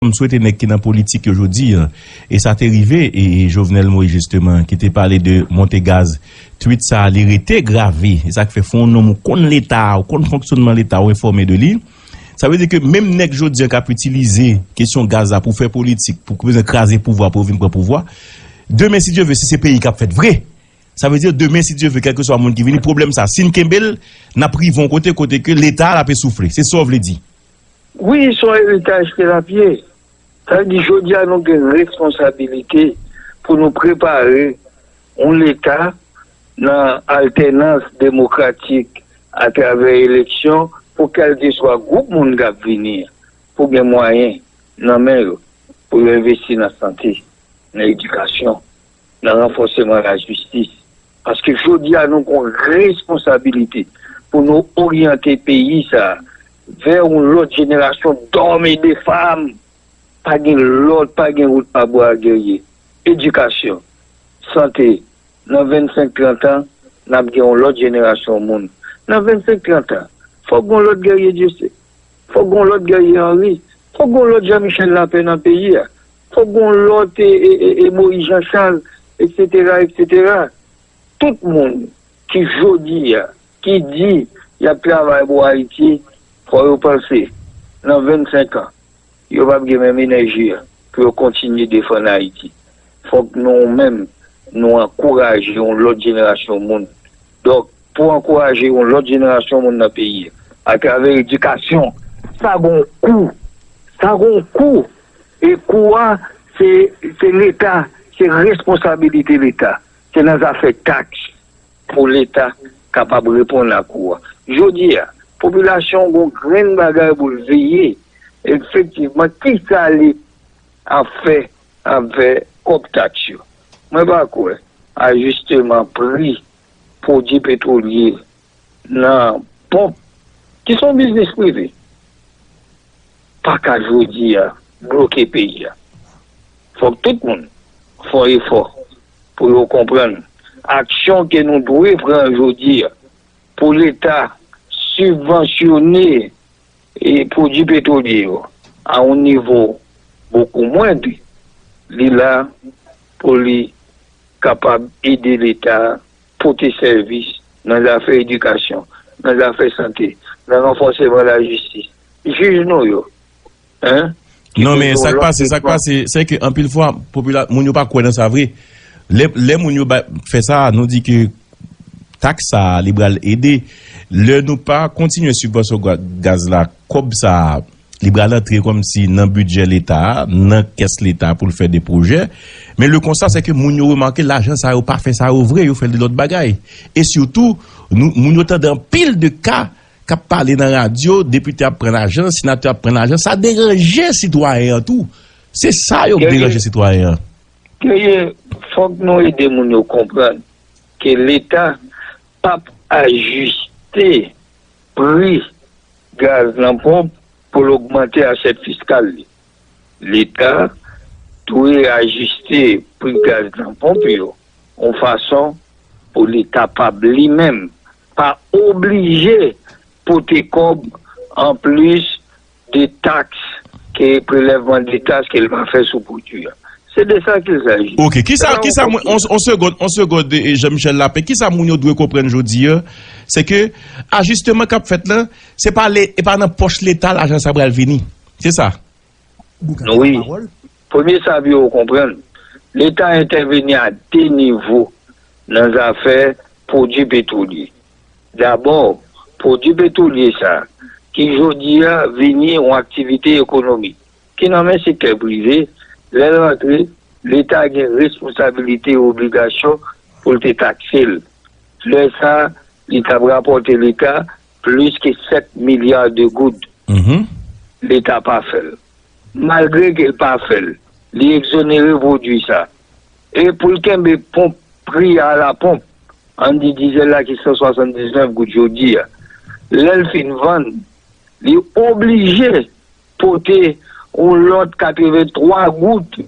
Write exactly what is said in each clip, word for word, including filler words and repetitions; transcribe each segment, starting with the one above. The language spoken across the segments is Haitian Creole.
M swete nèg ki nan politik yo jodi a, e sa te rive, e, e Jovenel Moïse, jisteman, ki te pale de monte gaz, tweet sa a, li rete grave. E sa k fè, fò yon nonm ou konn Leta, ou konn fonksyonman Leta, ou enfòme de li. Sa vle di ke menm nèg jodi a k ap itilize kesyon gaz la pou fè politik, pou bezwen kraze pouvwa, pou yo vin pran pouvwa, demen, si Dye ve, si se peyi k ap fèt vre, sa vle di demen, si Dye ve, kèlkeswa moun ki vini, pwoblèm sa, si n kenbe l, n ap rive yon kote, kote ke Leta a l ape soufle. Se sa w vle di? Wi, se yon eritaj ke l ap ye. Sa vle di, jodi a, nou gen responsabilite pou nou prepare yon Leta nan altènans demokratik atravè eleksyon pou kèlkeswa gwoup moun k ap vini an, pou gen mwayen nan men yo, pou yo envesti nan sante, nan edikasyon, nan ranfòseman lajistis. Paske jodi a, nou gen yon responsabilite pou nou oryante peyi sa a vè yon lòt jenerasyon dòm e de fam. Pa gen lòt, pa gen wout pa bwa, Guerrier. Edikasyon, sante, nan vennsenk, trant an, n ap gen yon lòt jenerasyon moun. Nan vennsenk, trant an, fòk gen yon lòt Guerrier Dieussé. Fòk gen yon lòt Guerrier Henry. Fòk gen yon lòt Jean Michel Lapin nan peyi a. Fòk gen yon lòt, e, e, e, e Moïse Jean Charles, etsetera, etsetera. Tout moun ki jodi a, ki di y ap travay pou Ayiti, fò yo panse, nan vennsenk an, yo p ap gen menm enèji a pou yo kontinye defann Ayiti. Fòk nou menm, nou ankouraje yon lòt jenerasyon moun. Donk, pou ankouraje yon lòt jenerasyon moun nan peyi a, atravè edikasyon, sa gon kou. Sa gon kou. E kou a, se, se Leta, se responsabilite Leta. Se nan zafè taks pou Leta kapab reponn a kou a. Jodi a, popilasyon gon grenn bagay pou l veye, efektivman, kisa li ap fè avè kòb taks yo. Mwen pa kwè ajisteman pri pwodui petwolye nan ponp, ki se yon biznis prive, pa ka jodi a bloke peyi a. Fòk tout moun fè yon efò pou yo konprann aksyon ke nou dwe pran jodi a pou Leta sibvansyone e pwodui petwolye yo a yon nivo bokou mwend, li la pou li kapab ede Leta pote sèvis nan zafè edikasyon, nan zafè sante, nan ranfòseman lajistis. Jij nou yo, en, ki Non, men bezwen sa k yon lòt pase, sa k pase, se ke anpil fwa, popila-, moun yo pa kwè nan sa vre. Lè, lè moun yo ba, fè sa, nou di ke taks sa a, li pral ede. Lè nou pa kontinye sibvansyon ga-, gaz la, kòb sa a, li pral antre kòmsi nan bidjè Leta a, nan kès Leta a pou l fè de pwojè. Men le konsta, se ke moun yo remake lajan sa yo pa fè sa yo vre, yo fè l de lòt bagay. E sitou, nou, moun yo tande anpil de ka k ap pale nan radyo, depite ap pran lajan, senatè ap pran lajan, sa deranje sitwayen an tou. Se sa yo k Guerrier, deranje sitwayen an. Guerrier, fòk nou ede moun yo konprann ke Leta p ap ajiste pri gaz nan ponp pou l ogmante asyèt fiskal li. Leta dwe ajiste pri gaz nan ponp yo yon fason pou li kapab li menm pa oblije pote kòb anplis de taks ke prelèvman de taks ke l va fè sou pwodui a. Se de sa qu'il s'agit. Ok, kisa, Sa kisa, on, on segonn, on segonn, eh, Jean-Michel Lapin, kisa moun yo dwe konprann jodi a, se ke ajisteman k ap fèt lan, se pa le, e pa nan pòch Leta lajan sa pral vini. Se sa. Wi. Premye sa pou yo konprann, Leta entèveni a de nivo nan zafè pwodui petwolye. Dabò, pwodui petwolye sa, ki jodi a vini yon aktivite ekonomik, ki nan men sektè prive, lè l rantre, Leta gen responsabilite e obligasyon pou l te takse l. Lè sa, li t ap rapòte Leta plis ke sèt milya de goud. Mhm. Leta pa fè l. Malgre ke l pa fè l, li egzonere pwodui sa. E pou l kenbe ponp, pri a la ponp, ann di dizèl la ki san swasanndiznèf goud jodi a, lè l fin vann, li oblije pote yon lòt katrevenntwa goud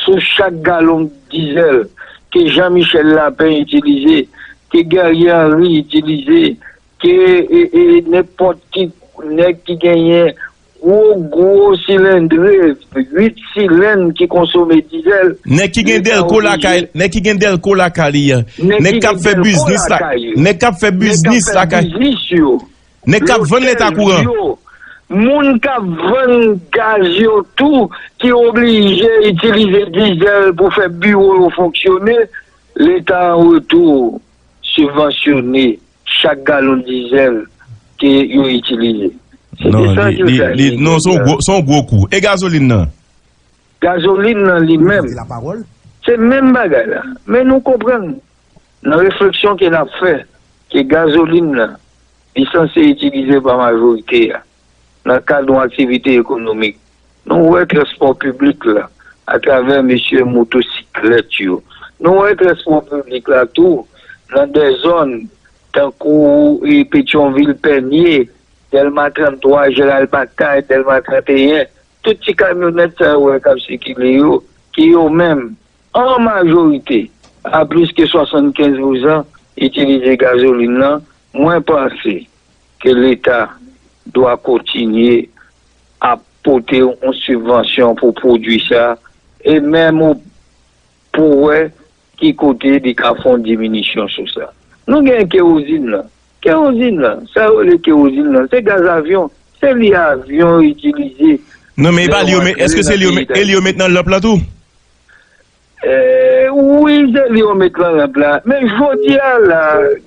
sou chak galon dizèl ke Jean Michel Lapin itilize, ke Guerrier Henry itilize, ke, e, e, nenpòt ki nèg ki genyen gwo, gwo silendre, uit silenn ki konsome dizèl. Nèg ki gen dèlko lakay, nèg ki gen dèlko lakay li an. Nèg k ap fè biznis la, nèg k ap fè biznis lakay. Nèg k ap vann Leta kouran. Moun k ap vann gaz yo tou, ki oblije itilize dizèl pou fè biwo yo fonksyone, Leta an retou sibvansyone chak galon dizèl ke yo itilize. Se de sa ke sa ye. Non, se yon gwo, se yon gwo kou. E gazolin nan? Gazolin nan li menm, se menm bagay la. Men nou konprann, nan refleksyon ke n ap fè, ke gazolin nan, li sanse itilize pa majorite a, nan kad yon aktivite ekonomik. Nou wè transpò piblik la, atravè mesye motosiklèt yo. Nou wè transpò piblik la tou, nan de zòn, tankou, e, Petyonvil, Pènye, Dèlma trant twa, Jeral Batay, Dèlma trant e en, tout ti kamyonèt sa yo wè k ap sikile yo, ki yo menm, an majorite, a plis ke swasannkenz pousan, itilize gazolin nan, mwen panse ke Leta dwa kontinye ap pote yon sibvansyon pou pwodui sa, e menm ou pou wè ki kote li ka fè yon diminisyon sou sa. Nou gen kewozin nan. Kewozin nan, sa yo rele kewozin nan, se gaz avyon. Se li avyon yo itilize. Non, men e pa li yo met, èske se li yo met, e li yo met nan lanp lan tou? E, wi, se li yo met nan lanp la. Men jodi a la,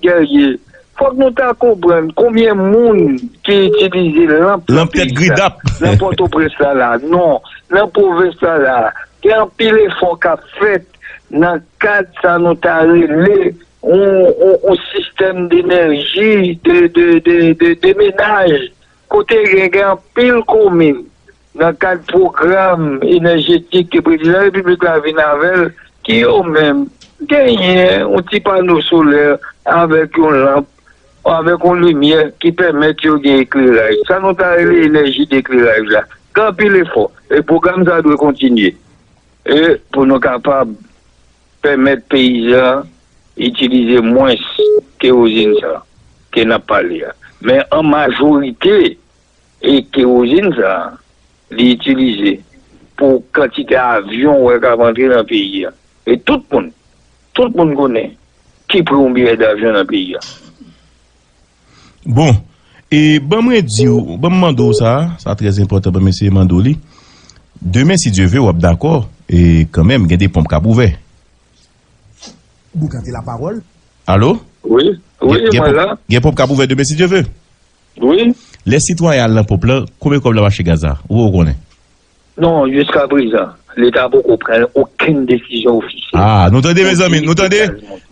Guerrier, fòk nou ta konprann konbyen moun ki itilize lanp nan peyi sa, nan Pòtoprens la la. Non, nan pwovens la la. Gen anpil efò k ap fèt nan kad sa nou ta rele yon, yon, yon sistèm denèji de, de, de, de, de menaj, kote gen, gen anpil komin nan kad pwogram enèjetik ke prezidan repiblik la vin avè l, ki yo menm genyen yon ti pano solè avèk yon lanp, avèk yon limyè ki pèmèt yo gen ekleraj. Sa nou ta rele enèji dekleraj la. Gen anpil efò. E pwogram sa dwe kontinye. E pou nou kapab pèmèt peyizan itilize mwens kewozin sa ke n ap pale a. Men an majorite, e kewozin sa, li itilize pou kantite avyon w wè k ap antre nan peyi a. E tout moun, tout moun konnen ki pri yon biyè davyon nan peyi a. Bon, e ban mwen di w, ban m mande w sa, sa trè enpòtan, ban m eseye mande w li. Demen, si Dye ve, w ap dakò, e kanmenm, gen de ponp k ap ouvè. Boukante lapawòl. Alo? Wi, wi, mwen la. Gen ponp k ap ouvè demen, si Dye ve? Wi. Lè sitwayen al nan ponp lan, konbyen kòb l ap achte gaz la? Ou poko konnen? Non, jiska prezan, Leta poko pran okenn desizyon ofisyèl. Ah, nou tande, mezanmi, nou tande?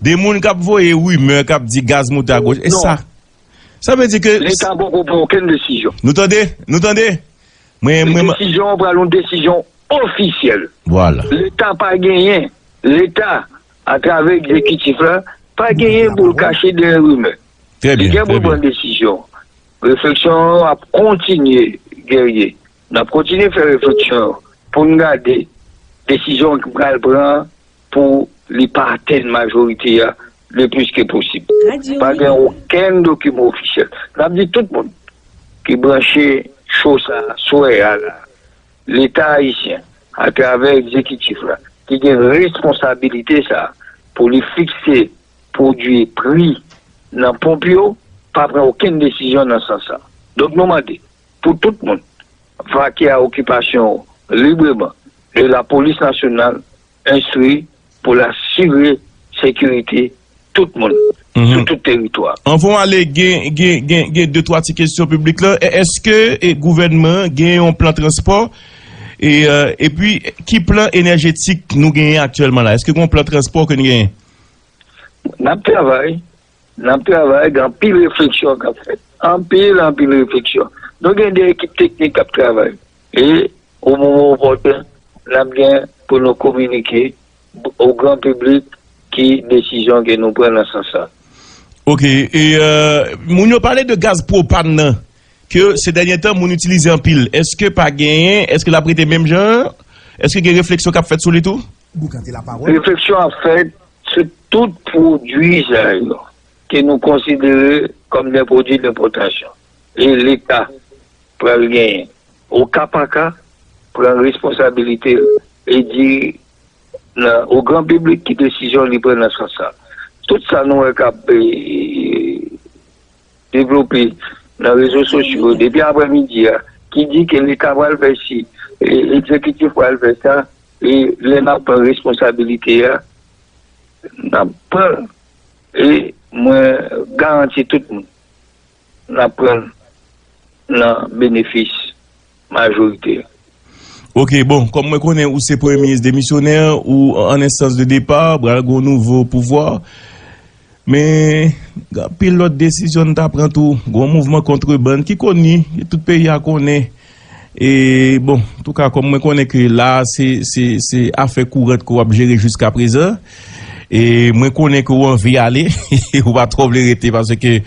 De moun k ap voye rimè, k ap di gaz moute agoch. E sa? Sa vle di ke Leta poko pran okenn desizyon. Nou tande? Nou tande? Mwen, mwen, desizyon an pral yon desizyon ofisyèl. Vwala. Leta pa genyen, Leta, atravè egzekitif la, pa genyen pou l kache dèyè rimè. Li gen pou l pran desizyon. Refleksyon an ap kontinye, Guerrier. N ap kontinye fè refleksyon pou n gade desizyon ki pral pran pou li pa atenn majorite a le plis ke posib. Pa gen okenn dokiman ofisyèl. N ap di tout moun ki branche cho sa a, swè a la, Leta ayisyen, atravè egzekitif la, ki gen responsabilite sa a pou li fikse pwodui, pri nan ponp yo, pa pran okenn desizyon nan sans sa. Donk, nou mande pou tout moun vake a okipasyon yo libreman, e lapolis nasyonal enstwi pou l asire sekirite tout moun sou tout teritwa. Anvan w ale, gen, gen, gen, gen de twa ti kesyon piblik la. E, èske, e, gouvènman an gen yon plan transpò? E, e, epi, ki plan enèjetik nou genyen aktyèlman la? Èske gen yon plan transpò ke nou genyen? N ap travay. N ap travay, gen anpil refleksyon k ap fèt. Anpil, anpil refleksyon. Nou gen de ekip teknik k ap travay. E, o moman opòten, n ap gen pou nou kominike o gran piblik ki desizyon ke nou pran nan sans sa. Ok, e, euh, moun yo pale de gaz pwopàn nan, ke se dènye tan moun itilize anpil. Èske pa genyen, èske l ap rete menm jan an? Èske gen refleksyon k ap fèt sou li tou? Boukante lapawòl. Refleksyon ap fèt sou tout pwodui sa yo ke nou konsidere kòm de pwodui depòtasyon. E Leta pral genyen o ka pa ka, pran responsabilite l e di nan o gran piblik ki desizyon li pran nan sans sa. Tout sa nou wè k ap e, devlope nan rezo sosyo depi aprèmidi a, ki di ke Leta pral fè si, e, egzekitif pral fè sa, e lè n ap pran responsabilite a, n ap pran l. E mwen garanti tout moun, n ap pran l nan benefis majorite a. Ok, bon, kòm mwen konnen ou se premye minis demisyonè, ou an enstans de depa, pral gen yon nouvo pouvwa. Men, gen anpil lòt desizyon n ta pran tou. Gen yon mouvman kontrebann ki koni, tout peyi a konnen. E, bon, antouka, kòm mwen konnen ke la, se, se, se afè kourant ke w ap jere jiska prezan. E mwen konnen ke w anvi ale, ou pa twò vle rete paske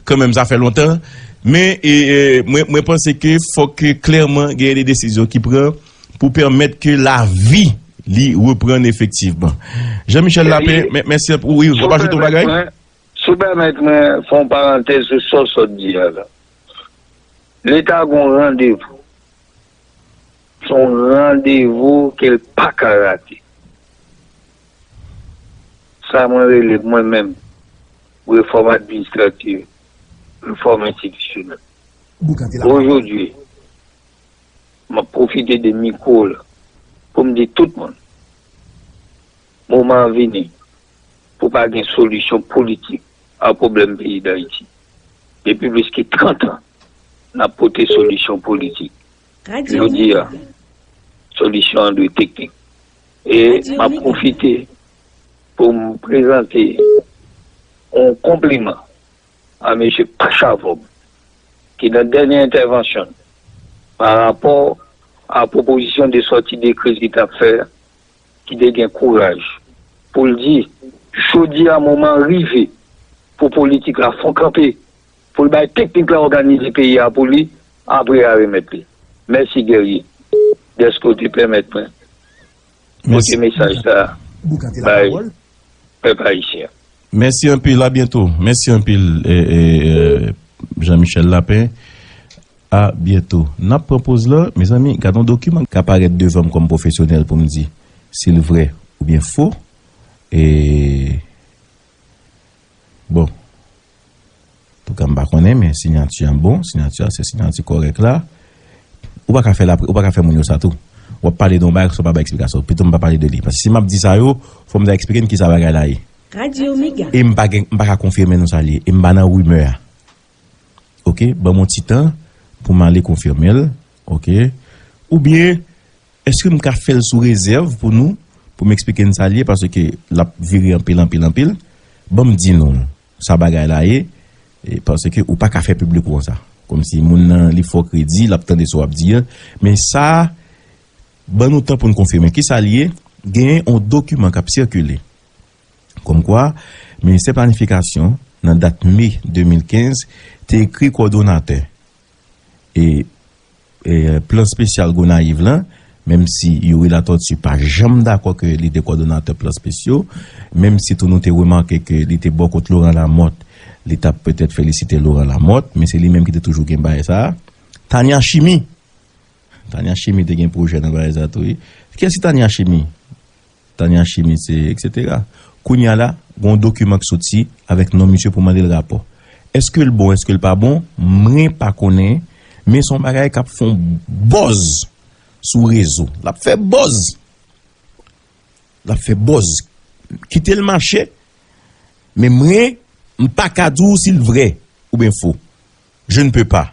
kanmenm sa fè lontan. Men, e, e, mwen, mwen panse ke fòk ke klèman genyen de desizyon ki pran pou pèmèt ke lavi li reprann efektivman. Jean Michel Lapin, mèsi anpil. Wi, w ap ajoute yon bagay? Si w pèmèt mwen fè yon parantèz sou sa w sot di a la. Leta gon randevou. Se yon randevou ke l pa ka rate. Sa mwen rele mwen menm refòm administrativ, refòm enstitisyonèl. Ojodwi, m ap pwofite de mikwo la pou m di tout moun, moman an vini pou pa gen solisyon politik a pwoblèm peyi Dayiti. Depi plis ke trant an, n ap pote solisyon politik. Jodi a, solisyon an dwe teknik. E m ap pwofite pou m prezante yon konpliman a mesye Pachavòb, ki nan dènye entèvansyon l, pa rapò a pwopozisyon de sòti de kriz li t ap fè a, ki te gen kouraj pou l di, jodi a moman an rive pou politik la fon kanpe, pou l bay teknik la òganize peyi a pou li, apre a remèt li. Mèsi Guerrier, dèske w te pèmèt mwen pote mesaj sa a bay pèp ayisyen an. Mèsi anpil, a byento. Mèsi anpil, e, e, e, Jean Michel Lapin. A byento. N ap pran poz la, mezanmi, gad yon dokiman k ap parèt devan m kòm pwofesyonèl pou m di si l vrè oubyen fo. E, bon. Antouka, m pa konnen, men siyati an bon, siyati a se siyati kòrèk la. Ou pa ka fè lapre, ou pa ka fè moun yo sa tou. W ap pale de yon bagay san w pa bay eksplikasyon. Pito m pa pale de li. Paske si m ap di sa yo, fò m ta eksplike n kisa bagay la ye. E m pa gen, m pa ka konfime nou sa l ye. E m pa nan rimè a. Ok, ban m yon ti tan pou m ale konfime l. Ok. Oubyen, èske m ka fè l sou rezèv pou nou, pou m eksplike n sa l ye, paske l ap vire anpil, anpil, anpil. Ban m di nou sa bagay la ye, e, paske ou pa ka fè piblik ou konsa. Kòmsi moun nan, li fò kredi, l ap tande sa w ap di a. Men sa, ban nou tan pou n konfime. Kisa l ye? Genyen yon dokiman k ap sikile. Kòmkwa, Ministè Planifikasyon, nan dat me de mil kenz, te ekri kowòdonatè e, e, plan espesyal Gonayiv lan, menm si Youri Latortue pa janm dakò ke li te kowòdonatè plan espesyal, menm si tou nou te remake ke li te bò kot Laurent Lamothe, li t ap petèt felisite Laurent Lamothe, men se li menm ki te toujou gen bagay sa a. Tania Chimy. Tania Chimy te gen pwojè nan bagay sa tou, wi. Kiyès ki Tania Chimy? Tania Chimy, se, etsetera. Kounye a la, gen yon dokiman k soti avèk non misye pou mande l rapò. Èske l bon, èske l pa bon? Mwen pa konnen, men se yon bagay k ap fè yon buzz sou rezo. L ap fè buzz. L ap fè buzz. Kite l mache, men mwen, m pa ka di w si l vrè oubyen fo. Je ne peux pas.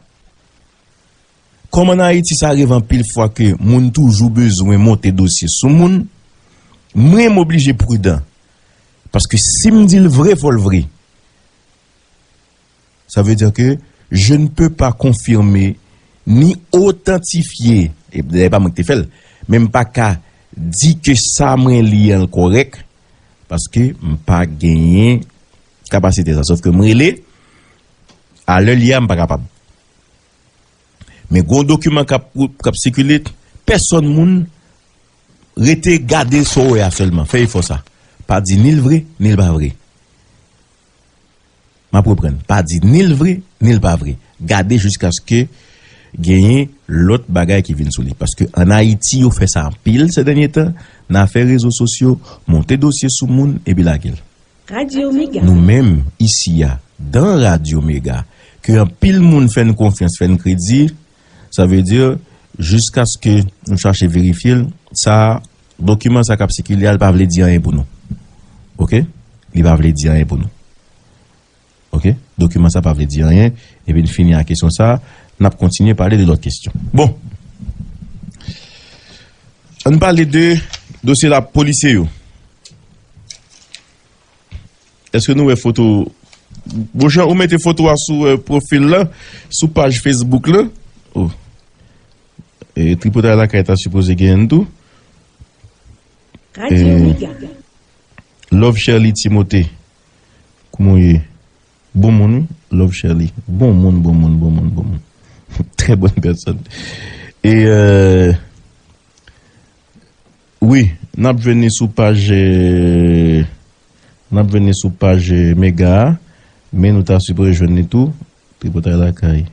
Kòm ann Ayiti sa rive anpil fwa ke moun toujou bezwen monte dosye sou moun, mwen m oblije pridan. Paske si m di l vre, fò l vre. Sa vle di ke je ne peux pas confirmer ni otantifye, e dayè pa mwen ki te fè l, men m pa ka di ke sa mwen li an l kòrèk, paske m pa genyen kapasite sa. Sòf ke m rele, a lè li a, m pa kapab. Men gwo dokiman k ap, k ap sikile, pèsòn moun rete gade sa w wè a sèlman. Fè efò sa. Pa di ni l vre, ni l pa vre. M ap reprann. Pa di ni l vre, ni l pa vre. Gade jiskaske genyen lòt bagay ki vin sou li. Paske ann Ayiti, yo fè sa anpil sè dènye tan, nan afè rezo sosyo, monte dosye sou moun, epi lage l. Radyo Mega. Nou menm, isi a, dan Radyo Mega, ke anpil moun fè n konfyans, fè n kredi, sa vle di, jiskaske nou chache verifye l, sa, dokiman sa k ap sikile a, li pa vle di anyen pou nou. Oke? Li pa vle di anyen pou nou. Oke? Dokiman sa pa vle di anyen. Epi n fini ak kesyon sa, n ap kontinye pale de lòt kesyon. Bon. Ann pale de dosye la polisye yo. Èske nou wè foto? Bonjan, ou mete foto a sou, eh, pwofil la, sou paj Facebook la. Oh. E, Tripotay Lakay ta sipoze genyen tou. Radyo Eh, Mega. Love Shirley Timothée. Kouman w ye? Bon moun, wi. Love Shirley. Bon moun, bon moun, bon moun, bon moun. Très bonne personne. E, euh, wi, n ap jwenn li sou paj, euh, n ap jwenn li sou paj, euh, Mega a, men nou ta sipoze jwenn li tou, Tripotay Lakay.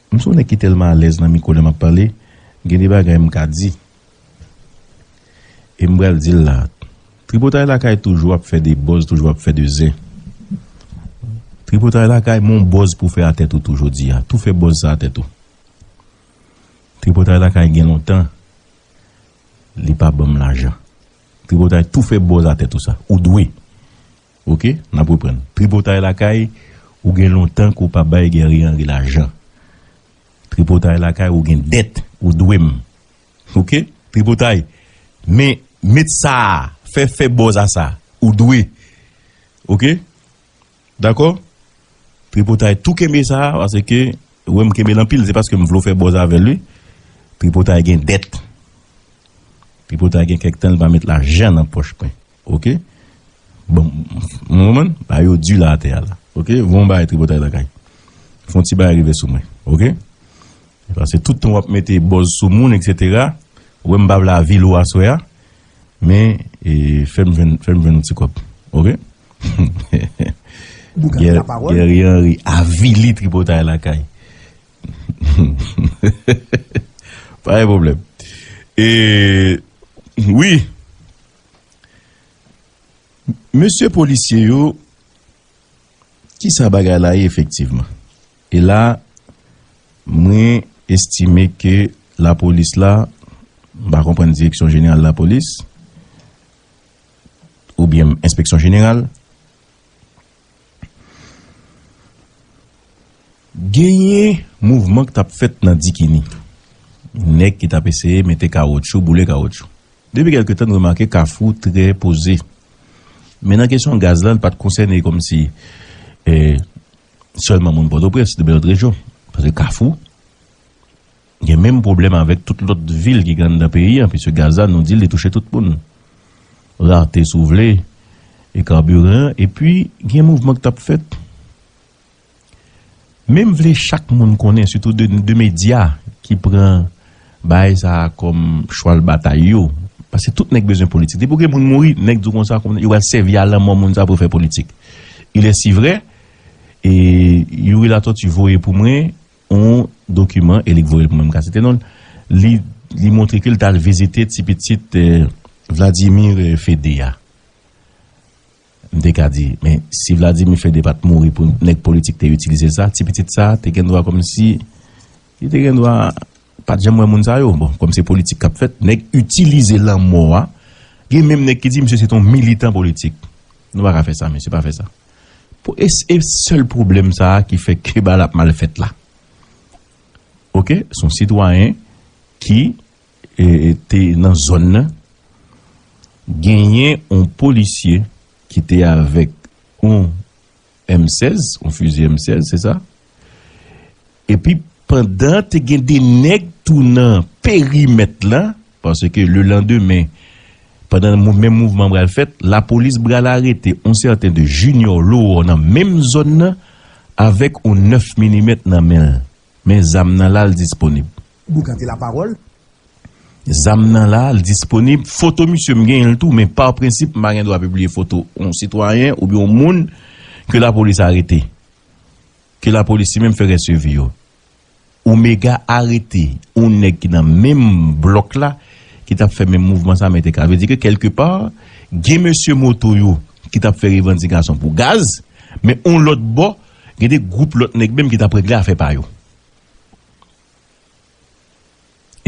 M se yon nèg ki tèlman alèz nan mikwo lè m ap pale, gen de bagay m ka di. E m pral di l la. Tripotay Lakay toujou ap fè de buzz, toujou ap fè de zen. Tripotay Lakay, men yon buzz pou fè a tèt ou tou jodi a. Tou fè buzz sa a tèt ou. Tripotay Lakay gen lontan, li pa ban m lajan. Tripotay tou fè buzz a tèt ou sa. Ou dwe. Oke, n ap reprann. Tripotay Lakay, ou gen lontan ke w pa bay Guerrier Henry lajan. Tripotay Lakay, ou gen dèt, ou dwe m. Oke? Tripotay, men, met sa a, fè, fè buzz a sa, ou dwe. Oke? Dakò? Tripotay tou kenbe sa a, paske, ou wè m kenbe l anpil, se paske m vle w fè buzz avè l, wi. Tripotay gen dèt. Tripotay gen kèk tan, li pa met lajan nan pòch mwen. Oke? Bon, mwen, ba yo di la atè a la. Oke? Voye yon bagay Tripotay Lakay. Fè yon ti bagay rive sou mwen. Oke? Paske tout tan w ap mete buzz sou moun, et cetera. Ou wè m pa vle avili w aswè a. Men, e, fè m jwenn, fè m jwenn yon ti kòb. Oke? Guerrier Henry avili Tripotay Lakay. Pa gen pwoblèm. E, wi. Mesye polisye yo, kisa bagay la ye efektivman? E la, mwen estime ke lapolis la, m pa konprann Direksyon Jeneral Lapolis, oubyen Enspeksyon Jeneral, genyen mouvman k t ap fèt nan Dikini. Nèg ki t ap eseye mete kawotchou, boule kawotchou. Depi kèlke tan, n remake Kafou trè poze. Men nan kesyon gaz la, l pa t konsène kòmsi, eh, sèlman moun Pòtoprens, de bèl lòt rejyon. Paske Kafou gen menm pwoblèm avèk tout lòt vil ki gen anndan peyi a, piske gaz la, nou di l, li touche tout moun. Rate, si w vle, e kabiran, epi gen mouvman k t ap fèt. Men m vle chak moun konnen, sitou de, de medya ki pran bagay sa a kòm chwal batay yo. Paske tout nèg bezwen politik. Depi w gen moun mouri, nèg di w konsa, yo pral sèvi a lanmò moun sa pou yo fè politik. Il est si vrai, e Youri Latortue voye pou mwen yon dokiman, e li k voye l pou mwen, m ka site non l, li, li montre ke l t al vizite ti pitit, eh, Vladimir, eh, Fede a. M te ka di, men si Vladimir Fede pa t mouri pou nèg politik te itilize sa, ti pitit sa te gen dwa kòmsi, li te gen dwa pa t janm wè moun sa yo. Bon, kòm se politik k ap fèt, nèg itilize lanmò a. Gen menm nèg ki di, "Misye se t on militan politik." Nou pa ka fè sa, mesye, pa fè sa. Po-, e, e sèl pwoblèm sa a ki fè ke bagay la ap mal fèt la. Oke, se yon sitwayen ki, e, e, te nan zòn nan, genyen yon polisye ki te avèk yon M sèz, yon fizi M sèz, se sa? Epi, pandan te gen de nèg tou nan perimèt la, paske le landemen, pandan mou-, menm mouvman pral fèt, lapolis pral arete yon sèten de Junior Laurent nan menm zòn nan, avèk yon nèf milimèt nan men l. Men zam nan la, l disponib. Boukante lapawòl. Zam nan la, l disponib. Foto misye, m genyen l tou, men pa prensip, m pa gen dwa pibliye foto yon sitwayen oubyen yon moun ke lapolis arete, ke lapolis li menm fè rès yo viv yo. Omega arete yon nèg ki nan menm blòk la, ki t ap fè menm mouvman sa, mete ka. Vle di ke kèlkepa, gen mesye moto yo ki t ap fè revandikasyon pou gaz, men yon lòt bò, gen de gwoup lòt nèg menm ki t ap regle afè pa yo.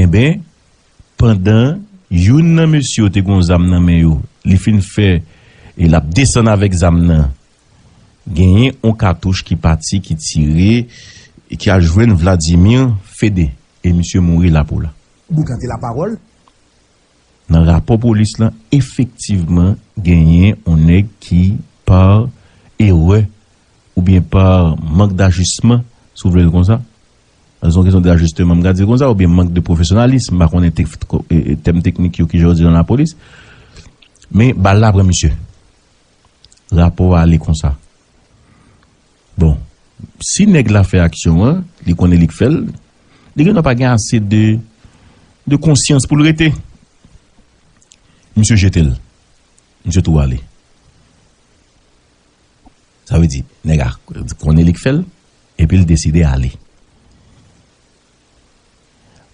Enben, pandan youn nan mesye yo te gon zam nan men yo, li fin fè, e l ap desann avèk zam nan, genyen yon katouch ki pati, ki tire, e ki al jwenn Vladimir Fede, e misye mouri la pou la. Boukante lapawòl. Nan rapò polis lan, efektivman, genyen yon nèg ki, pa erè oubyen pa mank dajisman, si w vle l konsa, se yon kesyon de ajisteman, m ka di l konsa, oubyen mank de pwofesyonalis, m pa konnen tek-, ko-, e, e, tèm teknik yo, kijan yo di nan lapolis, men bal la pran misye. Rapò a ale konsa. Bon, si nèg la fè aksyon an, li konnen li k fè l, li gendwa pa gen ase de, de konsyans pou l rete. Misye jete l. Misye tou ale. Sa vle di, nèg la konnen li k fè l, epi l deside ale.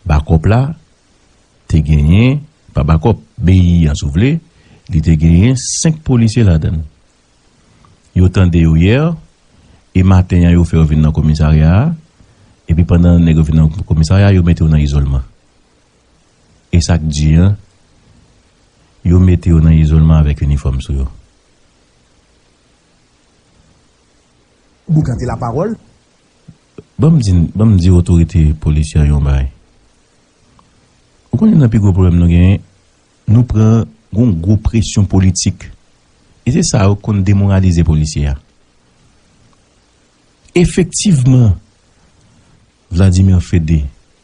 Bakòp la te genyen, pa bakòp, B I an, si w vle, li te genyen senk polisye ladan l. Yo tande yo yè, e maten an, yo fè yo vin nan komisarya a, epi pandan nèg yo vin nan komisarya a, yo mete yo nan izolman. E sa k di an, yo mete yo nan izolman avèk inifòm sou yo. Boukante lapawòl. Ban m di, ban m di otorite polisyè yon bagay. Ou konnen nan pi gwo pwoblèm nou genyen, nou pran yon gwo presyon politik. E se sa yo konn demoralize polisye a. Efektivman, Vladimir Fede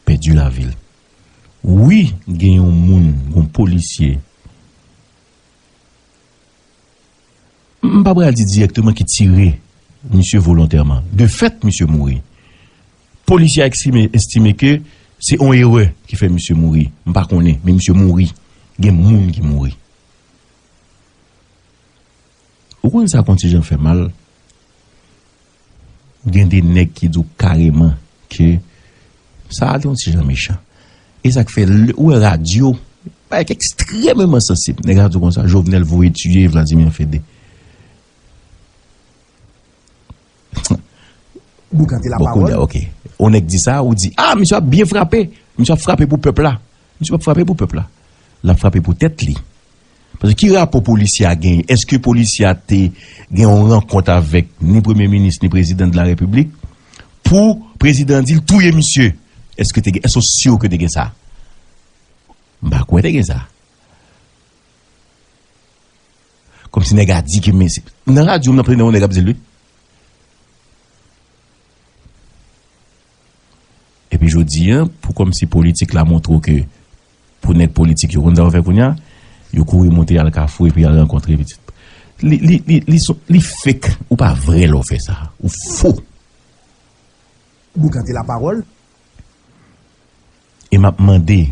pèdi lavi l. Wi, gen yon moun, yon polisye, m pa pral di dirèkteman ki tire misye volontèman. De fèt, misye mouri. Polisye a eksprime, estime ke se yon erè ki fè misye mouri. M pa konnen, men misye mouri. Gen moun ki mouri. Ou konn sa konn ti jan fè mal? Gen de nèg ki di w kareman ke sa a te yon ti jan mechan. E sa k fè, lè ou wè radyo, bagay ki ekstrèmeman sansib. Nèg la di w konsa, Jovenel voye tiye Vladimir Fede. Boukante lapawòl. Bon, kounye a, ok. On nèg di sa, ou di, ah, misye ap byen frape. Misye ap frape pou pèp la. Misye p ap frape pou pèp la. L ap frape pou tèt li. Paske ki rapò polisye a genyen? Èske polisye a te gen yon rankont avèk ni premye minis, ni prezidan de la repiblik pou prezidan di l touye misye? Èske te gen, èske w si ke te gen sa? M pa kwè te gen sa. Kòmsi nèg a di ke men se, nan radyo, m nan plede yon nèg ap di l, wi. Epi jodi a, pou kòmsi politik la montre w ke pou nèg politik yo konn sa yo fè kounye a, yo kouri monte al Kafou epi al rankontre pitit. Li, li, li, li, son, li fake, ou pa vrè lè w fè sa. Ou fo. Boukante lapawòl. E m ap mande,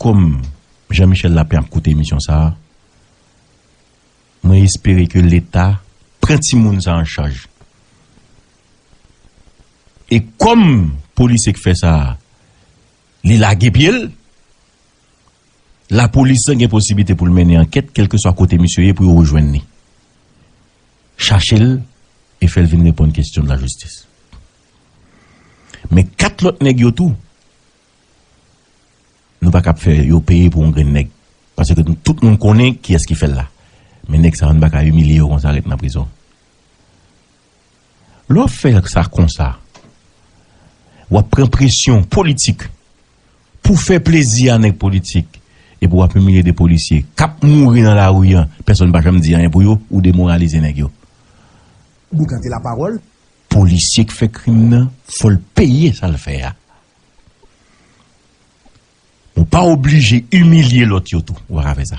kòm Jean Michel Lapin ap koute emisyon sa a, mwen espere ke Leta pran timoun sa a an chaj. E kòm polisye k fè sa a, li lage pye l, lapolis lan gen posiblite pou l mennen ankèt, kèlkeswa kote misye ye, pou yo rejwenn li. Chache l e fè l vin reponn kesyon de lajistis. Men kat lòt nèg yo tou, nou pa ka ap fè yo peye pou yon grenn nèg. Paske nou, tout moun konnen kiyès ki fè l la. Men nèg sa yo, nou pa ka imilye yo konsa, ret nan prizon. Lè w ap fè sa konsa, w ap pran presyon politik pou fè plezi a nèg politik, epi w ap imilye de polisye k ap mouri nan lari a, pèsonn pa janm di anyen pou yo, ou demoralize nèg yo. Boukante lapawòl. Polisye k fè krim nan, fò l peye sa l fè a. Ou pa oblije imilye lòt yo tou. Ou pa ka fè sa.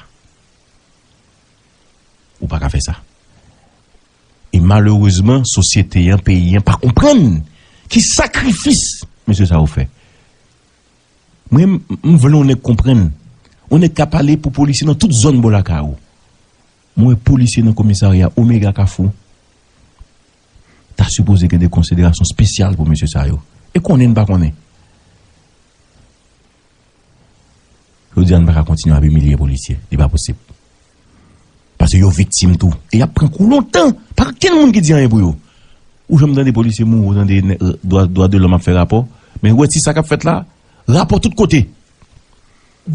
Ou pa ka fè sa. E malerezman, sosyete an, peyi an pa konprann ki sakrifis mesye sa yo fè. Mwen, m, m vle yon nèg konprann. Yon nèg ka pale pou polisye nan tout zòn bò lakay ou. Mwen wè polisye nan komisarya Omega Kafou. Ta sipoze gen de konsiderasyon espesyal pou mesye sa yo. E konnen n pa konnen. Jodi a, n pa ka kontinye ap imilye polisye. Li pa posib. Paske yo viktim tou. E y ap pran kou lontan. Pa gen moun ki di anyen pou yo. Ou janm tande polisye mouri, ou tande dwa, dwa de lòm ap fè rapò. Men ou wè ti sa k ap fèt la, rapò tout kote.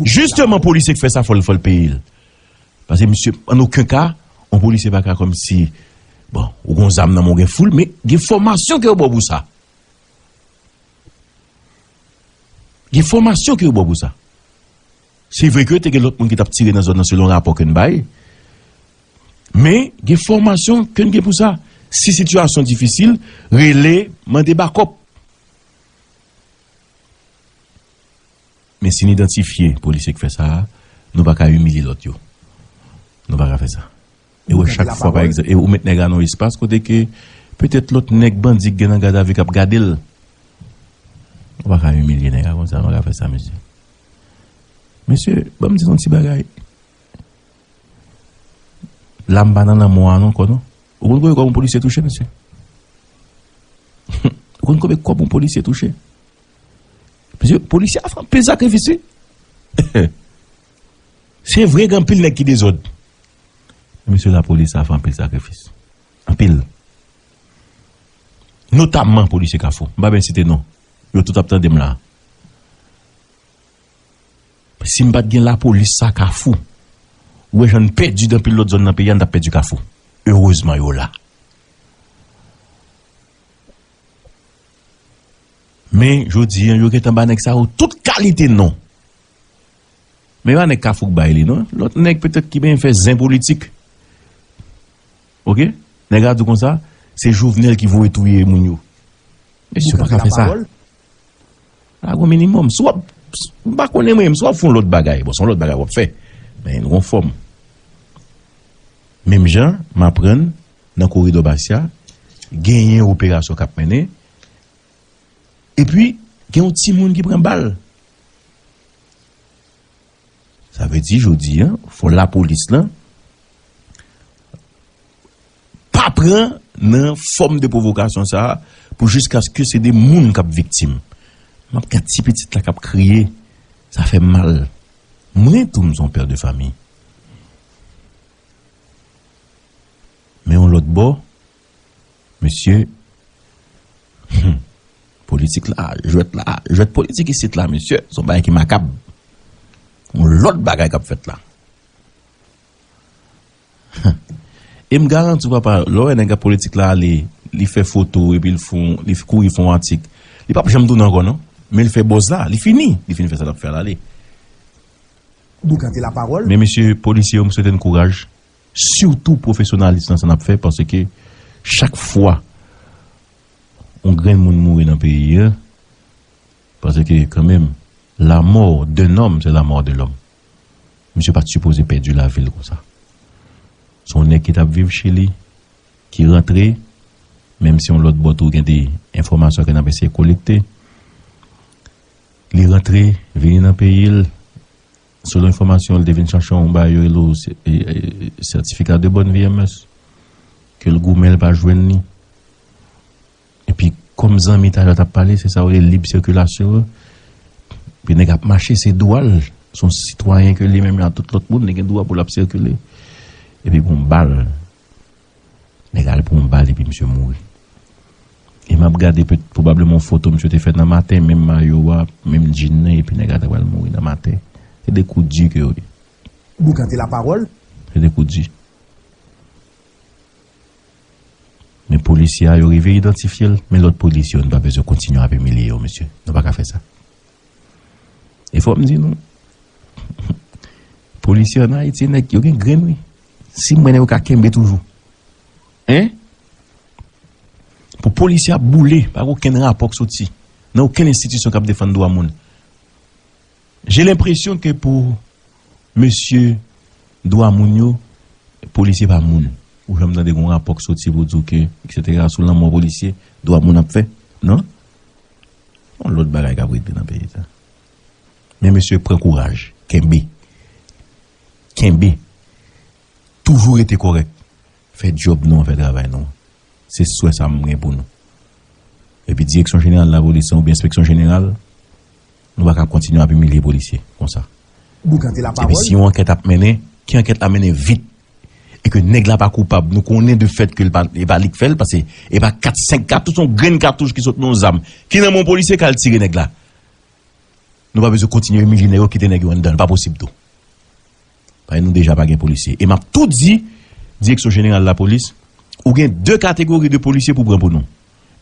Jisteman, polisye k fè sa, fò l, fò l peye l. Paske misye, an okenn ka, yon polisye pa ka kòmsi, bon, ou gon zam nan men w, gen foul, men gen fòmasyon ke yo ba w pou sa. Gen fòmasyon ke yo ba w pou sa. Se vre ke te gen lòt moun ki t ap tire nan zòn nan selon rapò ke n bay. Men, gen fòmasyon ke n gen pou sa. Si sitiyasyon difisil, rele, mande bakòp. Men si n idantifye polisye k fè sa a, nou pa ka imilye lòt yo. Nou pa ka fè sa. E ou wè, chak fwa, pa egzanp, e ou met nèg la nan yon espas kote ke petèt lòt nèg bandi k gen nan gadavi k ap gade l. Ou pa ka imilye nèg la konsa, nou pa ka fè sa, mesye. Mesye, ban m di nou yon ti bagay. Lam pa nan lanmò a non, ankò non. Ou konn konbyen kòb yon polisye touche, mesye? Ou konn konbyen kòb yon polisye touche? Mesye, polisye a fè anpil sakrifis, wi. Se vre, gen anpil nèg ki dezòd. Mesye, lapolis a fè anpil sakrifis. Anpil. Notamman polisye Kafou. M pa byen site non. Yo tout ap tande m la. Si m pa t gen lapolis sa Kafou, ou wè jan n pèdi nan anpil lòt zòn nan peyi a, n t ap pèdi Kafou. Erezman yo la. Men, jodi a, yo gentan ba nèg sa yo tout kalite non. Men pa nèg Kafou k bay li non. Lòt nèg petèt ki benyen fè zen politik. Oke? Nèg la di w konsa, se Jovenel ki voye touye moun yo. Mesye, w pa ka fè sa. Lage yon minimòm. Si w ap, m pa konnen mwen, si w ap fè yon lòt bagay, bon, se yon lòt bagay w ap fè. Men nou gon fòm. Menm jan, m aprann nan koridò Bastia, genyen operasyon k ap mennen. Epi, gen yon timoun ki pran bal. Sa vle di, jodi a, fò lapolis lan pa pran nan fòm de pwovokasyon sa a pou jiskaske se de moun k ap viktim. M ap gad ti pitit la k ap kriye, sa fè m mal. Mwen tou, m se yon pè de fanmi. Men yon lòt bò, mesye, hmm, politik la, jwèt la, jwèt politik isit la, mesye, se yon bagay ki makab. Yon lòt bagay k ap fèt la. E m garanti w, papa, lè w wè nèg ap politik la ale, li fè foto, epi l fè yon, li kouri fè yon atik, li p ap janm tounen ankò, non. Men l fè buzz la, li fini. Li fin fè sa l ap fè a, l ale. Boukante lapawòl. Men mesye polisye yo, m swete n kouraj. Sitou pwofesyonalis nan sa n ap fè, paske chak fwa yon grenn moun mouri nan peyi a, paske kanmenm, la mort d'un homme, c'est la mort de l'homme. Misye pa t sipoze pèdi lavi l konsa. Se yon nèg ki t ap viv Chili, ki rantre, menm si yon lòt bò tou gen de enfòmasyon ke n ap eseye kolekte. Li rantre, vini nan peyi l, selon enfòmasyon, li te vin chache yon bagay yo rele w sè-, e, e, certificat de bonne vie et mœurs, ke l goumen, l pa jwenn li. Epi, kòm zanmi talè t ap pale, se sa yo rele lib sikilasyon an. Epi nèg ap mache, se dwa l. Se yon sitwayen ke li menm jan ak tout lòt moun, li gen dwa pou l ap sikile. Epi gon bal. Nèg al pran yon bal epi misye mouri. E m ap gade pwobableman yon foto misye te fè nan maten, menm mayo a, menm djin nan, epi nèg la ta pral mouri nan maten. Se de kou di ke yo ye. Boukante lapawòl. Se de kou di. Men polisye a, yo rive idantifye l, men lòt polisye yo, nou pa bezwen kontinye ap imilye yo, mesye. Nou pa ka fè sa. E fò m di nou, polisye ann Ayiti, nèg yo gen grenn, wi. Si m wè nèg yo ka kenbe toujou. Hein? Pou polisye ap boule, pa gen okenn rapò k soti nan okenn enstitisyon k ap defann dwa moun. J'ai l'impression que pou mesye dwa moun yo, polisye pa moun. Ou janm tande gon rapò k soti pou di w ke, et cetera, sou lanmò polisye, dwa moun ap fè? Non? Yon lòt bagay k ap regle nan peyi sa. Men mesye, pran kouraj, kenbe. Kenbe. Toujou rete kòrèk. Fè djòb nou an, fè travay nou an. Se swè sa m gen pou nou. Epi Direksyon Jeneral Lapolis lan oubyen Enspeksyon Jeneral, nou pa ka kontinye ap imilye polisye konsa. Epi si yon ankèt ap mennen, ke ankèt la mennen vit. E ke nèg la pa koupab, nou konnen de fèt ke l pa, e pa li k fè l, paske e pa kat, senk katouch, yon grenn katouch ki sot nan yon zam, ki nan men yon polisye k al tire nèg la. Nou pa bezwen kontinye imilye nèg yo, kite nèg yo anndan, li pa posib tou. Paske nou deja pa gen polisye. E m ap tou di Direksyon Jeneral Lapolis, ou gen de kategori de polisye pou pran pou nou.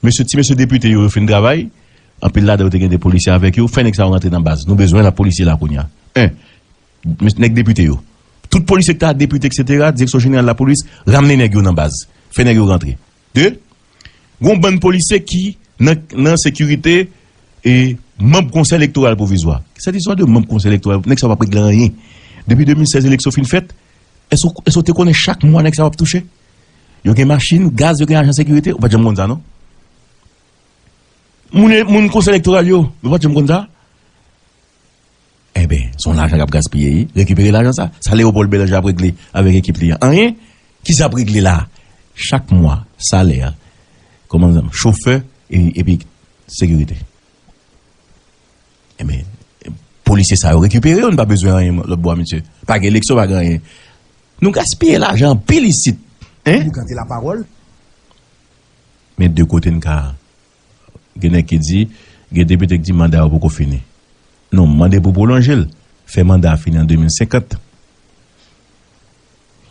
Mesye, ti mesye depite yo, yo fin travay, anpil ladan yo te gen de polisye avèk yo, fè nèg sa yo rantre nan baz. Nou bezwen lapolisye la kounye a. En, mes- nèg depite yo. Tout polisye ki ta depite, etsetera, Direksyon Jeneral Lapolis, ramne nèg yo nan baz. Fè nèg yo rantre. De, gon bann polisye ki nan, nan sekirite e manm Konsèy Elektoral Pwovizwa. Sèt istwa de manm Konsèy Elektoral, nèg sa yo p ap regle anyen. Depi de mil sèz eleksyon fin fèt, èske w, èske w te konnen chak mwa nèg sa yo ap touche? Yo gen machin, gaz, yo gen ajan sekirite, ou pa t janm konn sa, non? Moun, moun Konsèy Elektoral yo, yo pa t janm konn sa? Enben, se yon lajan k ap gaspiye, wi. Rekipere lajan sa. Sa Léopold Bélanger ap regle avèk ekip li an. Anyen. Ki sa ap regle la? Chak mwa, salè, kòman, chofè, e, epi sekirite. Enben, polisye sa yo rekipere yo, nou pa bezwen anyen lòt bò a, mesye. Pa gen eleksyon, pa gen anyen. Nou gaspiye lajan anpil isit. En? Ou gade lapawòl. Men de kote n ka Gen nèg ki di, gen depite ki di manda yo poko fini. Non, m mande pou pwolonje l. Fè manda a fini an de mil senkant.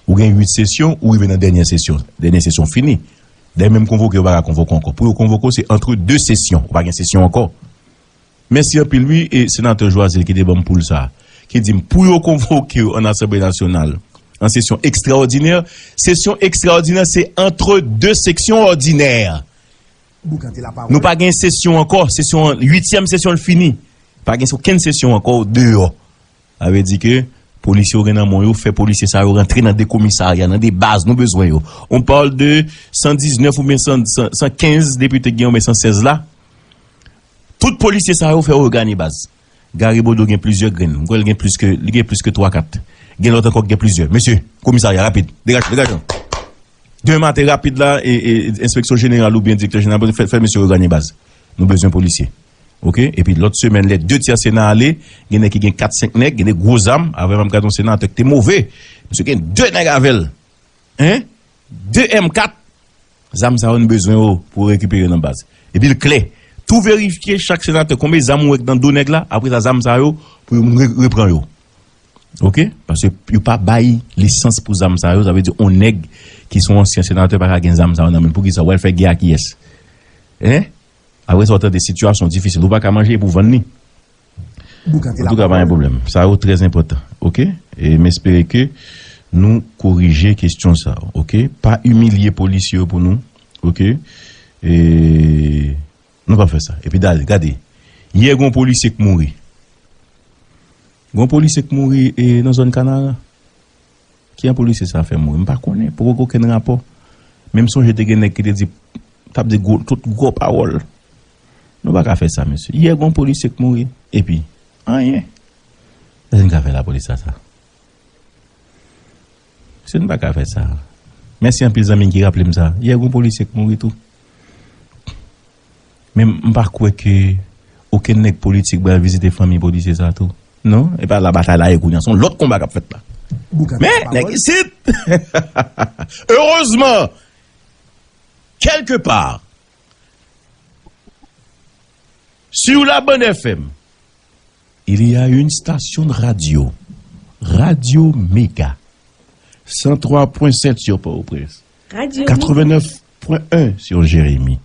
Ou gen uit sesyon, ou rive nan dènyè sesyon. Dènyè sesyon fini. Dayè menm konvoke, yo pa ka konvoke w ankò. Pou yo konvoke w, se antre de sesyon. Ou pa gen sesyon ankò. Mèsi anpil wi, e senatè Joazil ki te ban m poul sa a. Ki di m, pou yo konvoke w an Asanble Nasyonal, an sesyon ekstraòdinè, sesyon ekstraòdinè se antre de sesyon òdinè. Nou pa gen sesyon ankò, sesyon, uityèm sesyon l fini. Pa gen okenn sesyon ankò deyò. Sa vle di ke polisye yo gen nan men yo, fè polisye sa yo rantre nan de komisarya, nan de baz, nou bezwen yo. On parle de san diznèf oubyen san, san, san kenz depite ki gen oubyen san sèz la. Tout polisye sa yo fè yo ganye baz. Gary Bodeau gen plizyè grenn. M kwè l gen plis ke, li gen plis ke twa, kat. Gen lòt ankò ki gen plizyè. Mesye, komisarya, rapid. Degaje, degaje. Demen maten, rapid la, e, e, enspeksyon jeneral oubyen direktè jeneral, fè, fè mesye yo ganye baz. Nou bezwen polisye. Oke? Epi lòt semèn, lè de tyè Sena ale, gen nèg ki gen kat, senk nèg, gen de gwo zam. Avè m ap gade yon senatè ki te move. Misye gen de nèg avè l. Hein? De M kat. Zam sa yo, nou bezwen yo pou rekipere nan baz. Epi l klè. Tou verifye chak senatè, konbyen zam ou wè k nan do nèg la, apre sa, zam sa yo, pou yo re-, repran yo. Oke? Paske yo pa bay lisans pou zam sa yo, sa vle di, on nèg ki se yon ansyen senatè pa ka gen zam sa yo nan men l. Poukisa? W al fè gè a kiyès? Hein? Apre sa, w tande sitiyasyon difisil, ou pa ka manje epi w vann li. Antouka, pa gen pwoblèm. Sa yo trè enpòtan, oke? E m espere ke nou korije kesyon sa yo, oke? Pa imilye polisye yo pou nou, oke? E nou pa fè sa. Epi dal, gade, yè gon polisye k mouri. Gon polisye k mouri, e, nan zòn Kanaran. Ki jan polisye sa fè mouri? M pa konnen, poko gen okenn rapò. Men m sonje te gen nèg ki te di, t ap di gwo, tout gwo pawòl. Nou pa ka fè sa, mesye. Yè, gon polisye k mouri. Epi, anyen. Sa nou ka fè lapolis sa, sa? Se nou pa ka fè sa. Mèsi anpil zanmi m ki raple m sa. Yè, gon polisye k mouri tou. Men m pa kwè ke okenn nèg politik pral vizite fanmi polisye sa tou. Non, e pa la batay la ye kounye a. Se yon lòt konba k ap fèt la. Men, nèg isit! Erezman, kèlke pa, sur la bande F M, il y a une station de radio, Radio Méga, cent trois point sept sur Port-au-Prince, quatre-vingt-neuf point un sur Jérémie.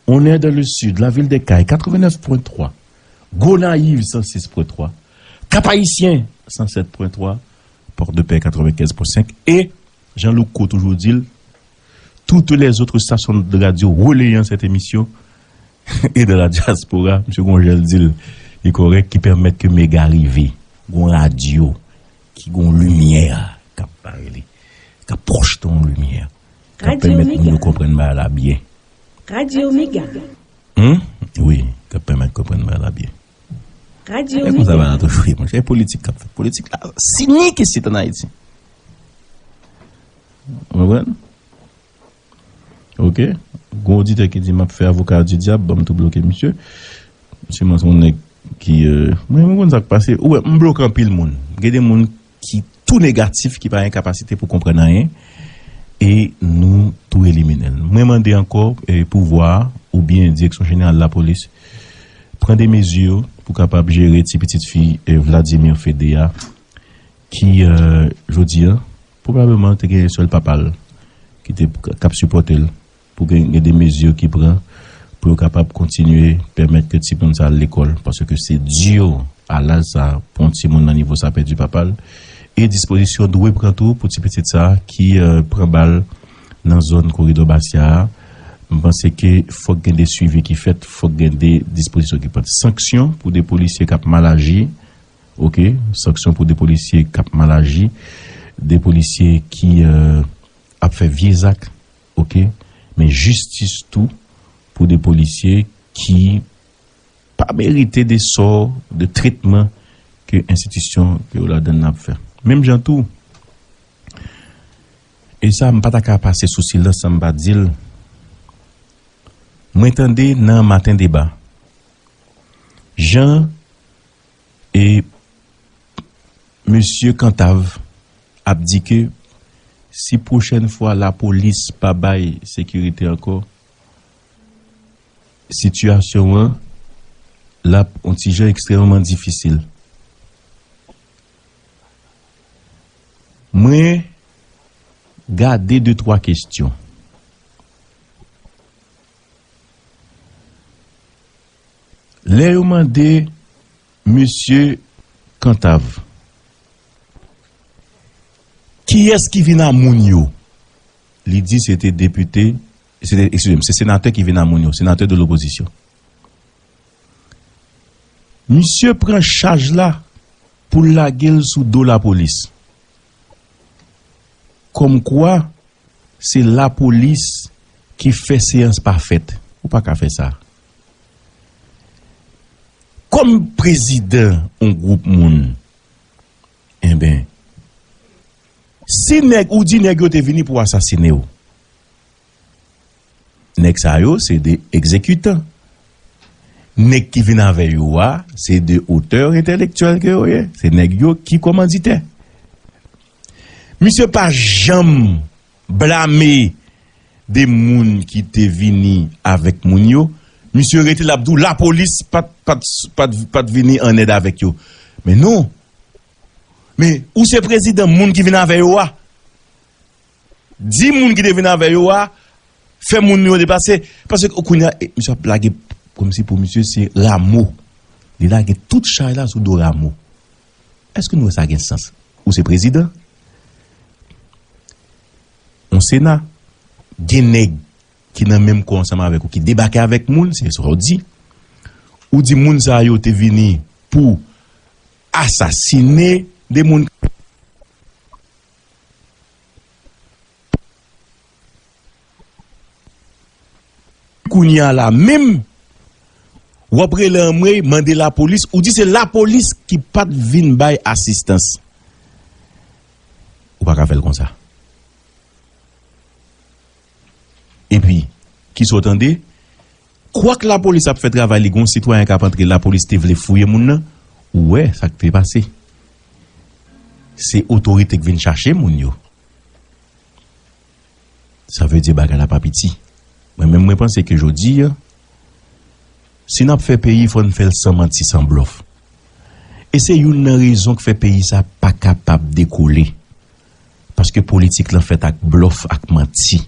On est dans le sud, la ville des Cayes, quatre-vingt-neuf point trois, Gonayiv, cent six point trois, Cap-Haïtien, cent sept point trois, Port-de-Paix, quatre-vingt-quinze point cinq, et Jean Louko toujou di l, toutes les autres stations de radio relayant cette émission et de la diaspora, Mesye Gonjèl di l, li kòrèk, ki pèmèt ke Mega rive. Gon radyo ki gon limyè k ap bare li, k ap pwojte yon limyè, k ap pèmèt moun yo konprann bagay la byen. Radyo Mega. Hmm? Wi, k ap pèmèt konprann bagay la byen. Radyo Mega. E konsa bagay la tou fre, monchè. E politik k ap fèt. Politik la sinik isit an Ayiti. Ou konprann? Oke. Gon oditè ki di, "M ap fè avoka di dyab, ban m tou bloke misye." Siman se yon nèg Ki, euh, mwen, mwen konn sa k pase. Ou wè, m bloke anpil moun. Gen de moun ki tou negatif, ki pa gen kapasite pou konprann anyen. E nou tou elimine l. Mwen mande ankò, eh, pouvwa a, oubyen Direksyon Jeneral Lapolis, pran de mezi pou kapab jere ti pitit fi, eh, Vladimir Fede a, ki, euh, jodi a, pwobableman te gen sèl papa l ki te, k ap sipòte l, pou gen, gen de mezi ki pran pou yo kapab kontinye pèmèt ke timoun sa al lekòl, paske se di a laj sa pou yon timoun nan nivo sa pèdi papa l. E dispozisyon dwe pran tou pou ti pitit sa ki, euh, pran bal nan zòn koridò Basya a. M panse ke fòk gen de swivi ki fèt, fòk gen de dispozisyon ki pran. Sanksyon pou de polisye k ap mal aji, oke? Sanksyon pou de polisye k ap mal aji, de polisye ki, euh, ap fè vye zak, oke? Men jistis tou pou de polisye ki pa merite de sò, de tretman ke enstitisyon ke yo ladan n ap fè. Menm jan tou, e sa m pa ta ka pase sou silans san m pa di l, mwen tande nan Maten Deba, jan e mesye Kantav ap di ke si pwochèn fwa lapolis pa bay sekirite ankò, sitiyasyon an l ap yon ti jan ekstrèmman difisil. Mwen gade de twa kesyon. Lè yo mande mesye Kantav, kiyès ki vin a moun yo? Li di se te depite, se te, eskize m, se senatè ki vin a moun yo, senatè de lopozisyon. Misye pran chaj la pou l lage l sou do lapolis. Kòmkwa se lapolis ki fè seyans pa fèt. Ou pa ka fè sa. Kòm prezidan yon gwoup moun, enben, si nèg, ou di nèg yo te vini pou asasine w, nèg sa yo se de egzekitan. Nèg ki vin avè yo a, se de otè entèlektyèl ke yo ye. Se nèg yo ki kòmanditè. Misye pa janm blame de moun ki te vini avèk moun yo. Misye rete l ap di w lapolis pa t, pa t, pa t, pa t vini an èd avèk yo. Men non. Men ou se prezidan moun ki vin avè yo a. Di moun ki te vin avè yo a, fè moun yo deplase. Paske kounye a, e, misye ap lage kòmsi pou misye se Ramo. Li lage tout chay la sou do Ramo. Èske nou wè sa gen sans? Ou se prezidan? Yon sena, gen nèg ki nan menm kò ansanm avèk ou, ki debake avèk moun, se sa w di. Ou di moun sa yo te vini pou asasine de moun. Kounye a la menm, w ap rele anmwey, mande lapolis, ou di se lapolis ki pa t vin bay asistans. Ou pa ka fè l konsa. Epi, kisa w tande? Kwak lapolis ap fè travay li, gon sitwayen k ap antre, lapolis te vle fouye moun nan, ou wè sa k te pase. Se otorite k vin chache moun yo. Sa vle di bagay la pa piti. Mwen menm, mwen panse ke jodi a, si n ap fè peyi, fò n fè l san manti, san blòf. E se youn nan rezon k fè peyi sa pa kapab dekole. Paske politik lan fèt ak blòf, ak manti.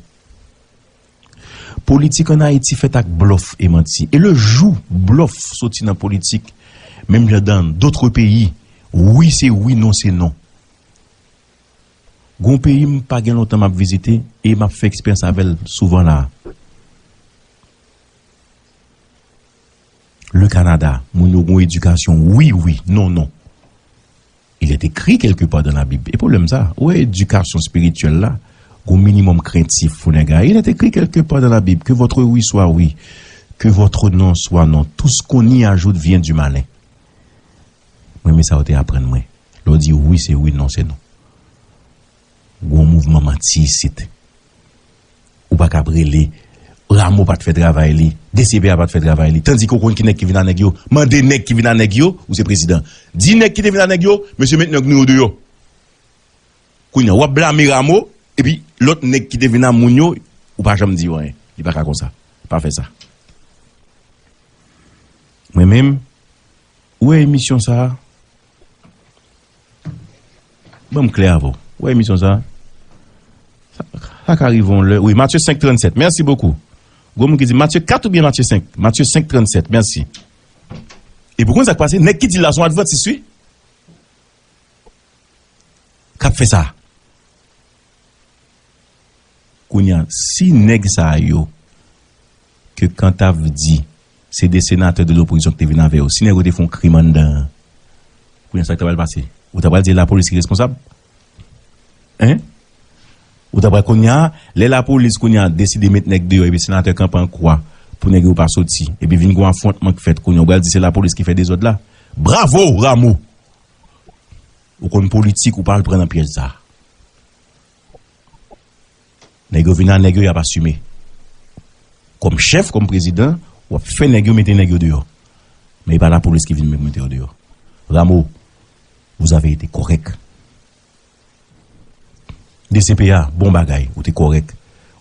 Politik ann Ayiti fèt ak blòf e manti. E le jou blòf soti nan politik, menm jan dans d'autres pays, wi se wi, non se non. Gon peyi m pa gen lontan m ap vizite e m ap fè eksperyans avè l souvan la a. Le Canada, moun yo gon edikasyon wi, wi, non, non. Il est écrit quelque part dans la Bible. E pwoblèm sa, ou wè edikasyon espirityèl la, gon minimòm krentif pou nèg la. Il est écrit quelque part dans la Bible, que votre oui soit oui, que votre non soit non. Tout ce qu'on y ajoute vient du malin. Mwen, men sa yo te aprann mwen. Lè w di wi, se wi, non, se non. Gon mouvman manti isit. Ou pa ka ap rele, Rameau pa t fè travay li, D C P A pa t fè travay li. Tandike w konn ki nèg ki vin a nèg yo. Mande nèg ki vin a nèg yo, ou se prezidan. Di nèg ki te vin a nèg yo, mesye met nèg nou yo deyò. Kounye a, w ap blame Rameau, epi lòt nèg ki te vin a moun yo, ou pa janm di yo anyen. Li pa ka konsa. Pa fè sa. Mwen menm, ou wè emisyon sa a, ban m klè avè w. Ou wè emisyon sa a, sa, sa ka rive yon lè. Wi, Matye senk trannset. Mèsi bokou. Gwo moun ki di Matye kat oubyen Matye senk? Matye senk trannset. Mèsi. Epi w konn sa k pase? Nèg ki di l la se yon advantis, wi. K ap fè sa. Kounye a, si nèg sa yo, ke Cantave di, se de senatè de lopozisyon ki te vin avè yo, si nèg yo te fè yon krim anndan an, kounye a, sa k ta pral pase? Ou ta pral di lapolis ki responsab? Hein? Ou ta pral kounye a, lè lapolis kounye a deside met nèg deyò, epi senatè kanpe an kwa pou nèg yo pa soti, epi vin gen yon afwontman k fèt kounye a, ou pral di se lapolis ki fè dezòd la? Bravo, Rameau! Ou konn politik, ou pa al pran nan pyèj sa. Nèg yo vin a nèg yo, y ap asime. Kòm chèf, kòm prezidan, w ap fè nèg yo mete nèg yo deyò. Men e pa lapolis ki vin mete yo deyò. Rameau, vous avez été correct. D C P A, bon bagay, ou te kòrèk.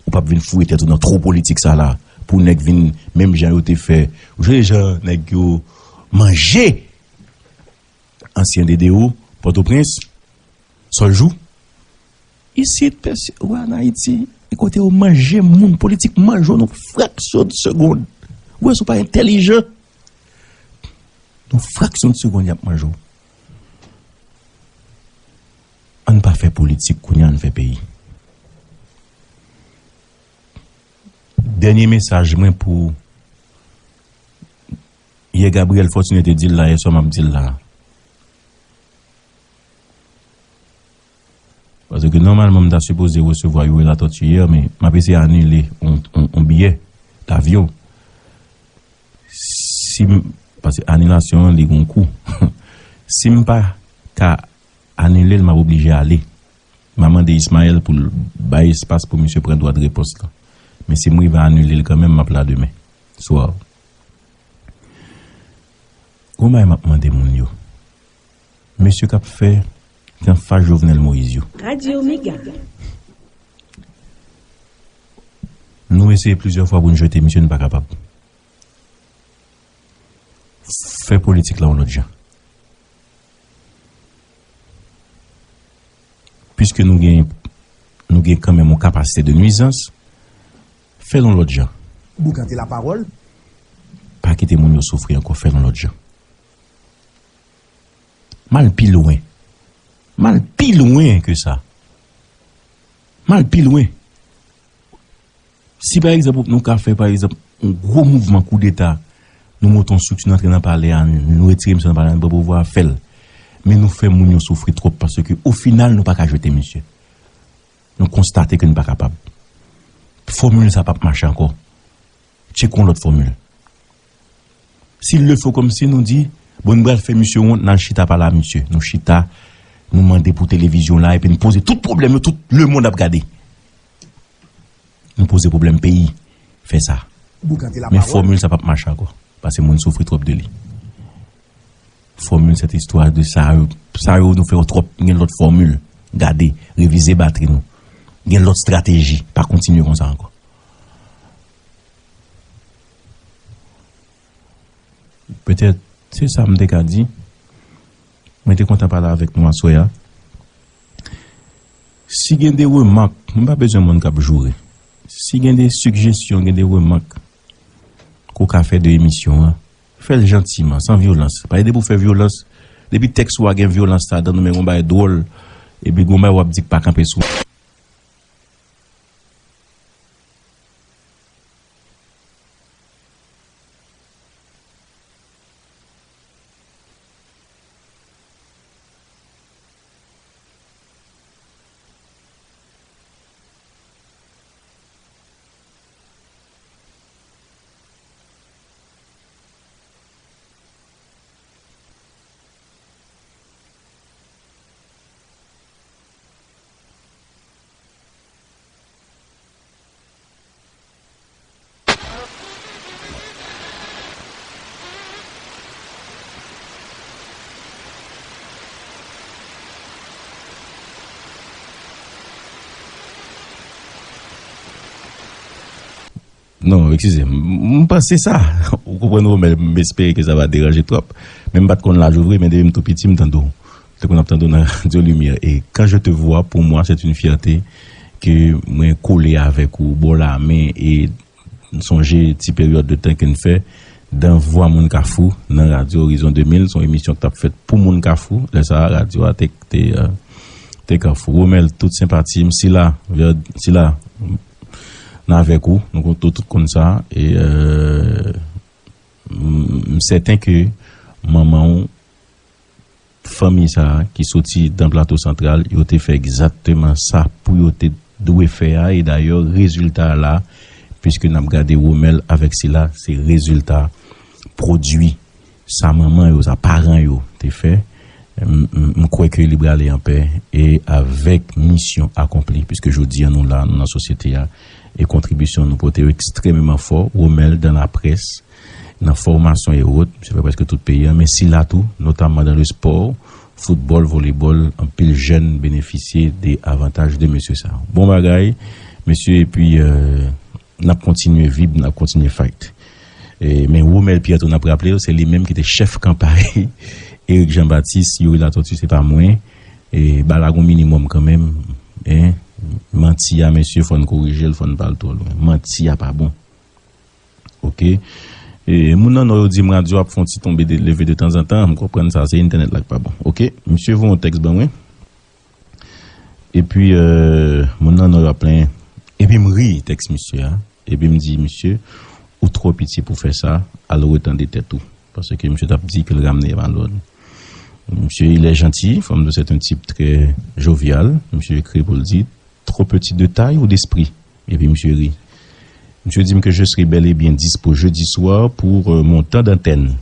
Ou p ap vin fouye tèt ou nan tro politik sa la, pou nèg vin menm jan yo te fè. Ou sonje jan nèg yo manje ansyen D D O, Pòtoprens, Sòljou. Isit, pèsi, ou ann Ayiti, e kote yo manje moun, politik manje w nan fraksyon de segonn. Ou wè si w pa entèlijan, nan fraksyon de segonn, y ap manje w. Ann pa fè politik, kounye a ann fè peyi. Dènye mesaj mwen pou yè Gabriel Fortuné te di l la, yèswa m ap di l la. Paske nòmalman m ta sipoze resevwa Youri Latortue yè, men m ap eseye anile yon, yon, yon biyè davyon. Si m, paske anilasyon an li gon kou. Si m pa ka anile l, m ap oblije ale. M a mande Ismaël pou l bay espas pou misye pran dwa de repons lan. Men si m rive anile l kanmenm, m ap la demen swa. Gon bagay m ap mande moun yo. Mesye k ap fè ki anfas Jovenel Moïse yo. Radio Mega. Nou eseye plizyè fwa pou n jete misye, n pa kapab. Fè politik la yon lòt jan. Piske nou gen, nou gen kanmenm yon kapasite de nwizans, fè l yon lòt jan. Boukante lapawòl. Pa kite moun yo soufri ankò, fè l yon lòt jan. M al pi lwen. M al pi lwen ke sa. M al pi lwen. Si, pa egzanp, nou ka fè, pa egzanp, yon gwo mouvman koudeta, nou monte yon estrikti, nou antre nan palè a, nou retire misye nan palè a, nou pran pouvwa a, fè l. Men nou fè moun yo soufri twòp, paske o final, nou pa ka jete misye. Nou konstate ke nou pa kapab. Fòmil sa p ap mache ankò. Tcheke yon lòt fòmil. Si l le fo kòmsi nou di, bon, nou pral fè misye wont, n al chita pale a misye. Nou chita, nou mande pou televizyon la, epi n poze tout pwoblèm yo, tout lemonn ap gade. Nou poze pwoblèm peyi, fè sa. Men fòmil sa p ap mache ankò, paske moun soufri twòp de li. Fòmil, cette histoire de sa yo, sa yo nou fè yo twòp, gen lòt fòmil. Gade, revize batri nou. Gen lòt estrateji, pa kontinye konsa ankò. Petèt, se sa m te ka di. Mwen te kontan pale avèk nou aswè a. Si gen de remak, m pa bezwen moun k ap joure. Si gen de sigjesyon, gen de remak ke w ka fè de emisyon an, fè l jantiman, san vyolans. Pa ede pou fè vyolans. Depi tèks ou a gen vyolans ladan, ou menm yon bagay dwòl, epi gon bagay w ap di k pa kanpe sou. Non, eskize m, m panse sa. Ou konprann, Romel, m espere ke sa va deranje twòp. Men m pa t konn laj ou vre, men depi m tou piti, m tande w. Te konn ap tande w nan Radyo Limyè. E quand je te vois, pour moi, c'est une fierté ke mwen kole avèk ou, ba w lamen, e m sonje ti peryòd de tan ke n fè dan Vwa Moun Kafou nan Radyo Orizon de mil, se yon emisyon k t ap fèt pou moun Kafou. Lè sa a, radyo a te, te, euh, te Kafou. Romel, tout senpati m, sila, vè, sila, n avèk ou, nou konn, tout, tout konn sa, e, euh, m, m sèten ke manman w, fanmi sa a ki soti dan Plato Santral, yo te fè egzakteman sa pou yo te dwe fè a, e dayè, rezilta a la, piske n ap gade Romel avèk sila, se rezilta pwodui sa manman yo, sa paran yo te fè. M, m, m kwè ke li prale anpè e avèk misyon akonpli, piske jodi a nou la, nou nan sosyete a, e kontribisyon nou pote yo ekstrèmeman fò. Romel, dans la presse, nan fòmasyon e wòt, misye fè prèske tout peyi a, men sila tou, notamman dans le sport, foutbòl, volebòl, anpil jèn benefisye de avantaj de mesye sa. Bon bagay, mesye, epi, euh, n ap kontinye vib, n ap kontinye fight. E, men Romel Pierre tou, n ap raple w, se li menm ki te chèf kanpay Eric Jean Baptiste, Youri Latortue, se pa mwen. E, bal la gon minimòm kanmenm, en. Manti a, mesye, fò n korije l, fò n pa al twò lwen. Manti a pa bon. Ok. E, moun nan Nò yo di m radyo ap fè yon ti tonbe de, leve de tanzantan. M konprann sa, se entènèt la k pa bon. Ok. Misye voye yon tèks ban mwen. Epi, euh, moun nan Nò yo ap plenyen. Epi m ri tèks misye a. Epi m di, "Misye, ou twò piti pou fè sa, al retande tèt ou." Paske misye t ap di ke l ramne Malòn. Misye, il est gentil, fò m di w, c'est un type très jovial. Misye ekri pou l di, "Trop petit de taille ou d'esprit?" Epi misye ri. Misye di m ke je serai bel et bien dispo jeudi soir pour, euh, mon temps d'antenne.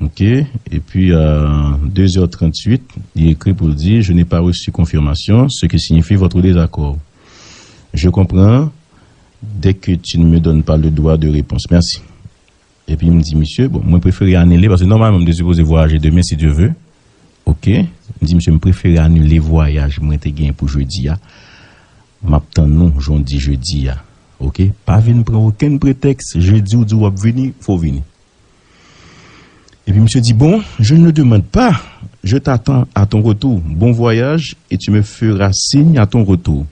Ok. Epi, euh, deux heures trente-huit, li ekri pou l di, "Je n'ai pas reçu confirmation, ce qui signifie votre désaccord. Je comprends dès que tu ne me donnes pas le droit de réponse. Merci." Epi m di misye, "Bon, mwen prefere anile, paske nòmalman m te sipoze vwayaje demen, si Dye vle." Ok. M di misye, "M prefere anile vwayaj mwen te gen pou jedi a. M ap tann nou, jan w di jedi a. Ok? Pa vin pran okenn pretèks, jedi w di w ap vini, fò w vini." Epi misye di, "Bon, je ne le demande pas, je t'attends à ton retour. Bon voyage et tu me feras signe à ton retour."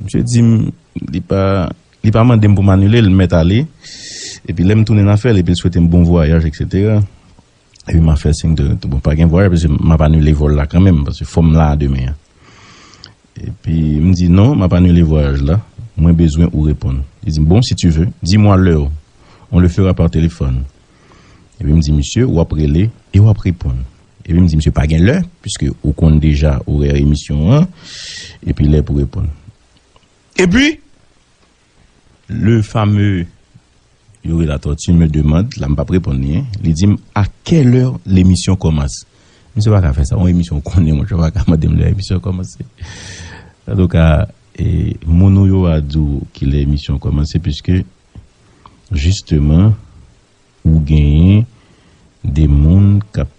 Misye di m, li pa, li pa mande m pou m anile, l mèt ale. Epi lè m tounen nan afè l, epi l swete m bon vwayaj, etsetera. Epi m ap fè siy de, bon, pa gen vwayaj, paske m ap anile vòl la kanmenm, paske fò m la demen an. Epi m di, "Non, m ap anile vwayaj la. Mwen bezwen ou reponn." Li di m, "Bon, si tu veux, dis-moi l'heure. On le fera par téléphone." Epi m di, "Misye, w ap rele e w ap reponn." Epi m di, "Misye, pa gen lè, piske ou konn deja orè emisyon an, epi lè pou reponn." Epi, le fameux Youri Latortue me demande, la m p ap reponn li, en, li di m, "À quelle heure l'émission commence?" Misye pa ka fè sa, yon emisyon ou konnen, monchè, ou pa ka mande m lè emisyon kòmanse. Antouka, e, moun ou yo a di w kilè emisyon kòmanse, piske, jisteman, ou genyen de moun k ap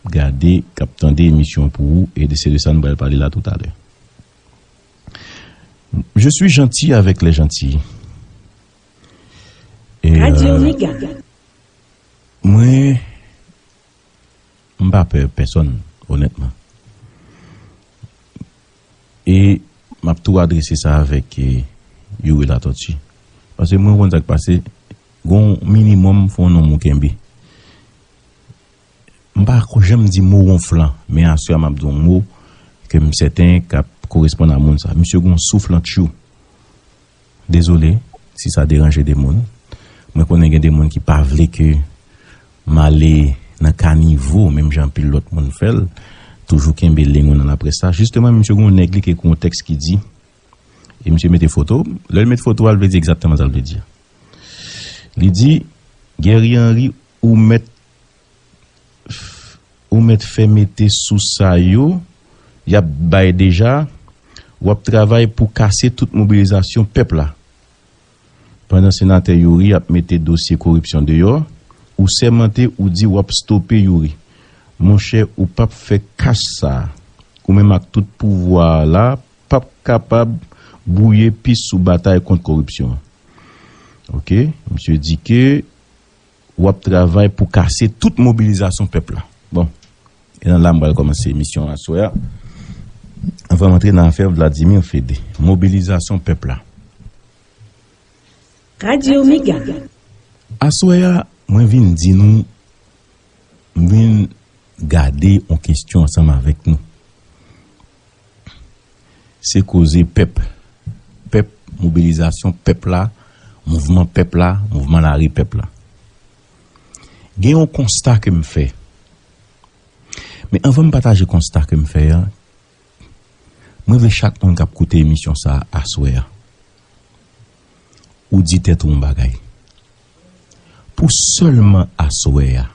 gade, k ap tande emisyon pou ou, e se de sa nou pral pale la toutalè. Je suis gentil avec les gentils. E, Radyo euh, Mega. Mwen, m pa pè pèsonn, onètman. E m ap tou adrese sa avèk, e, Youri Latortue. Paske mwen konn sa k pase, gon minimòm fò yon nonm ou kenbe. M pa ko-, janm di mo wonflan, men aswè a m ap di yon mo ke m sèten k ap koresponn a moun sa. Misye gon souf lan tchou. Dezole si sa deranje de moun. Mwen konnen gen de moun ki pa vle ke m ale nan kanivo, menm jan anpil lòt moun fè l, toujou kenbe leng ou nan laprès la. Jisteman, misye gon nèg li ki ekri yon tèks ki di, e misye mete foto, lè l met foto a, l vle di egzakteman sa l vle di a. Li di, Guerrier Henry, ou mèt, ou mèt fè mete sou sa yo, y ap bay deja, w ap travay pou kase tout mobilizasyon pèp la. Pandan senatè Youri ap mete dosye koripsyon deyò, ou sèmante ou di w ap stope Youri. Monchè, ou p ap fè kach sa a. Ou menm ak tout pouvwa a la, p ap kapab bwouye pis sou batay kont koripsyon an. Oke, misye di ke w ap travay pou kase tout mobilizasyon pèp la. Bon, e nan la m pral kòmanse emisyon aswè a. Anvan m antre nan afè Vladimir Fede, mobilizasyon pèp la. Radyo Mega. Aswè a, mwen vin di nou, m vin gade yon kesyon ansanm avèk nou. Se koze pèp. Pèp, mobilizasyon pèp la, mouvman pèp la, mouvman lari pèp la. Gen yon konsta ke m fè. Men anvan m pataje konsta ke m fè a, mwen vle chak moun k ap koute emisyon sa a aswè a, ou di tèt ou yon bagay. Pou sèlman aswè a,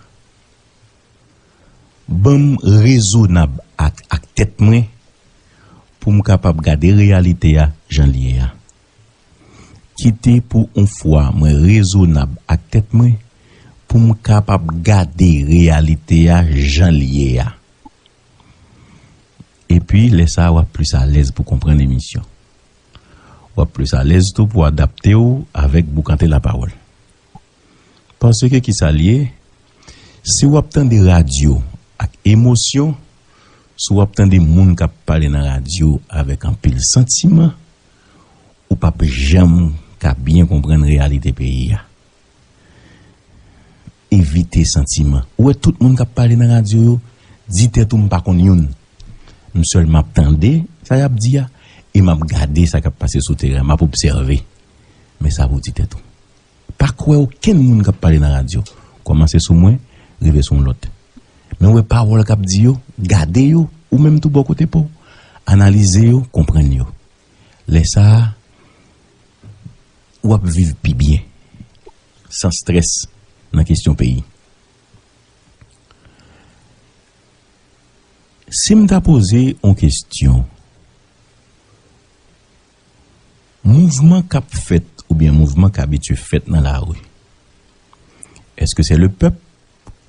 ban m rezonab ak, ak tèt mwen pou m kapab gade reyalite a jan l ye a. Kite pou yon fwa mwen rezonab ak tèt mwen pou m kapab gade reyalite a jan l ye a. Epi, lè sa a, w ap plis alèz pou konprann emisyon. W ap plis alèz tou pou adapte w avèk boukante lapawòl. Paske ki sa l ye? Si w ap tande radyo ak emosyon, si w ap tande moun k ap pale nan radyo avèk anpil santiman, ou p ap janm ka byen konprann reyalite peyi a. Evite santiman. Ou wè tout moun k ap pale nan radyo yo, di tèt ou m pa konn youn. M sèlman ap tande sa y ap di a, e m ap gade sa k ap pase sou teren an, m ap obsève. Men sa pou w di tèt ou. Pa kwè okenn moun k ap pale nan radyo. Kòmanse sou mwen, rive sou yon lòt. Men w wè pawòl k ap di yo, gade yo, ou menm tou bò kote pa w. Analize yo, konprann yo. Lè sa a, w ap viv pi byen, san strès nan kesyon peyi. Si m ta poze yon kesyon, mouvman k ap fèt oubyen mouvman k abitye fèt nan lari, èske se le pèp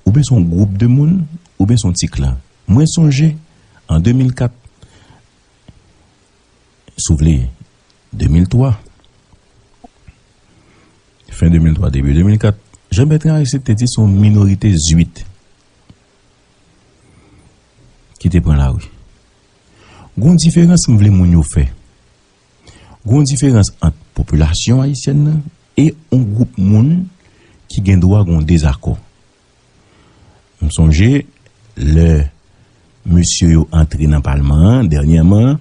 oubyen se yon gwoup de moun oubyen se yon ti klan? Mwen sonje, an de mil kat, si w vle, de mil twa, fen de mil twa, debi de mil kat, Jean Bertrand Aristide te di se yon minorite zwit ki te pran lari. Gon diferans m vle moun yo fè. Gon diferans ant popilasyon ayisyèn nan e yon gwoup moun ki gen dwa gon dezakò. M sonje lè mesye yo antre nan palman an dènyèman,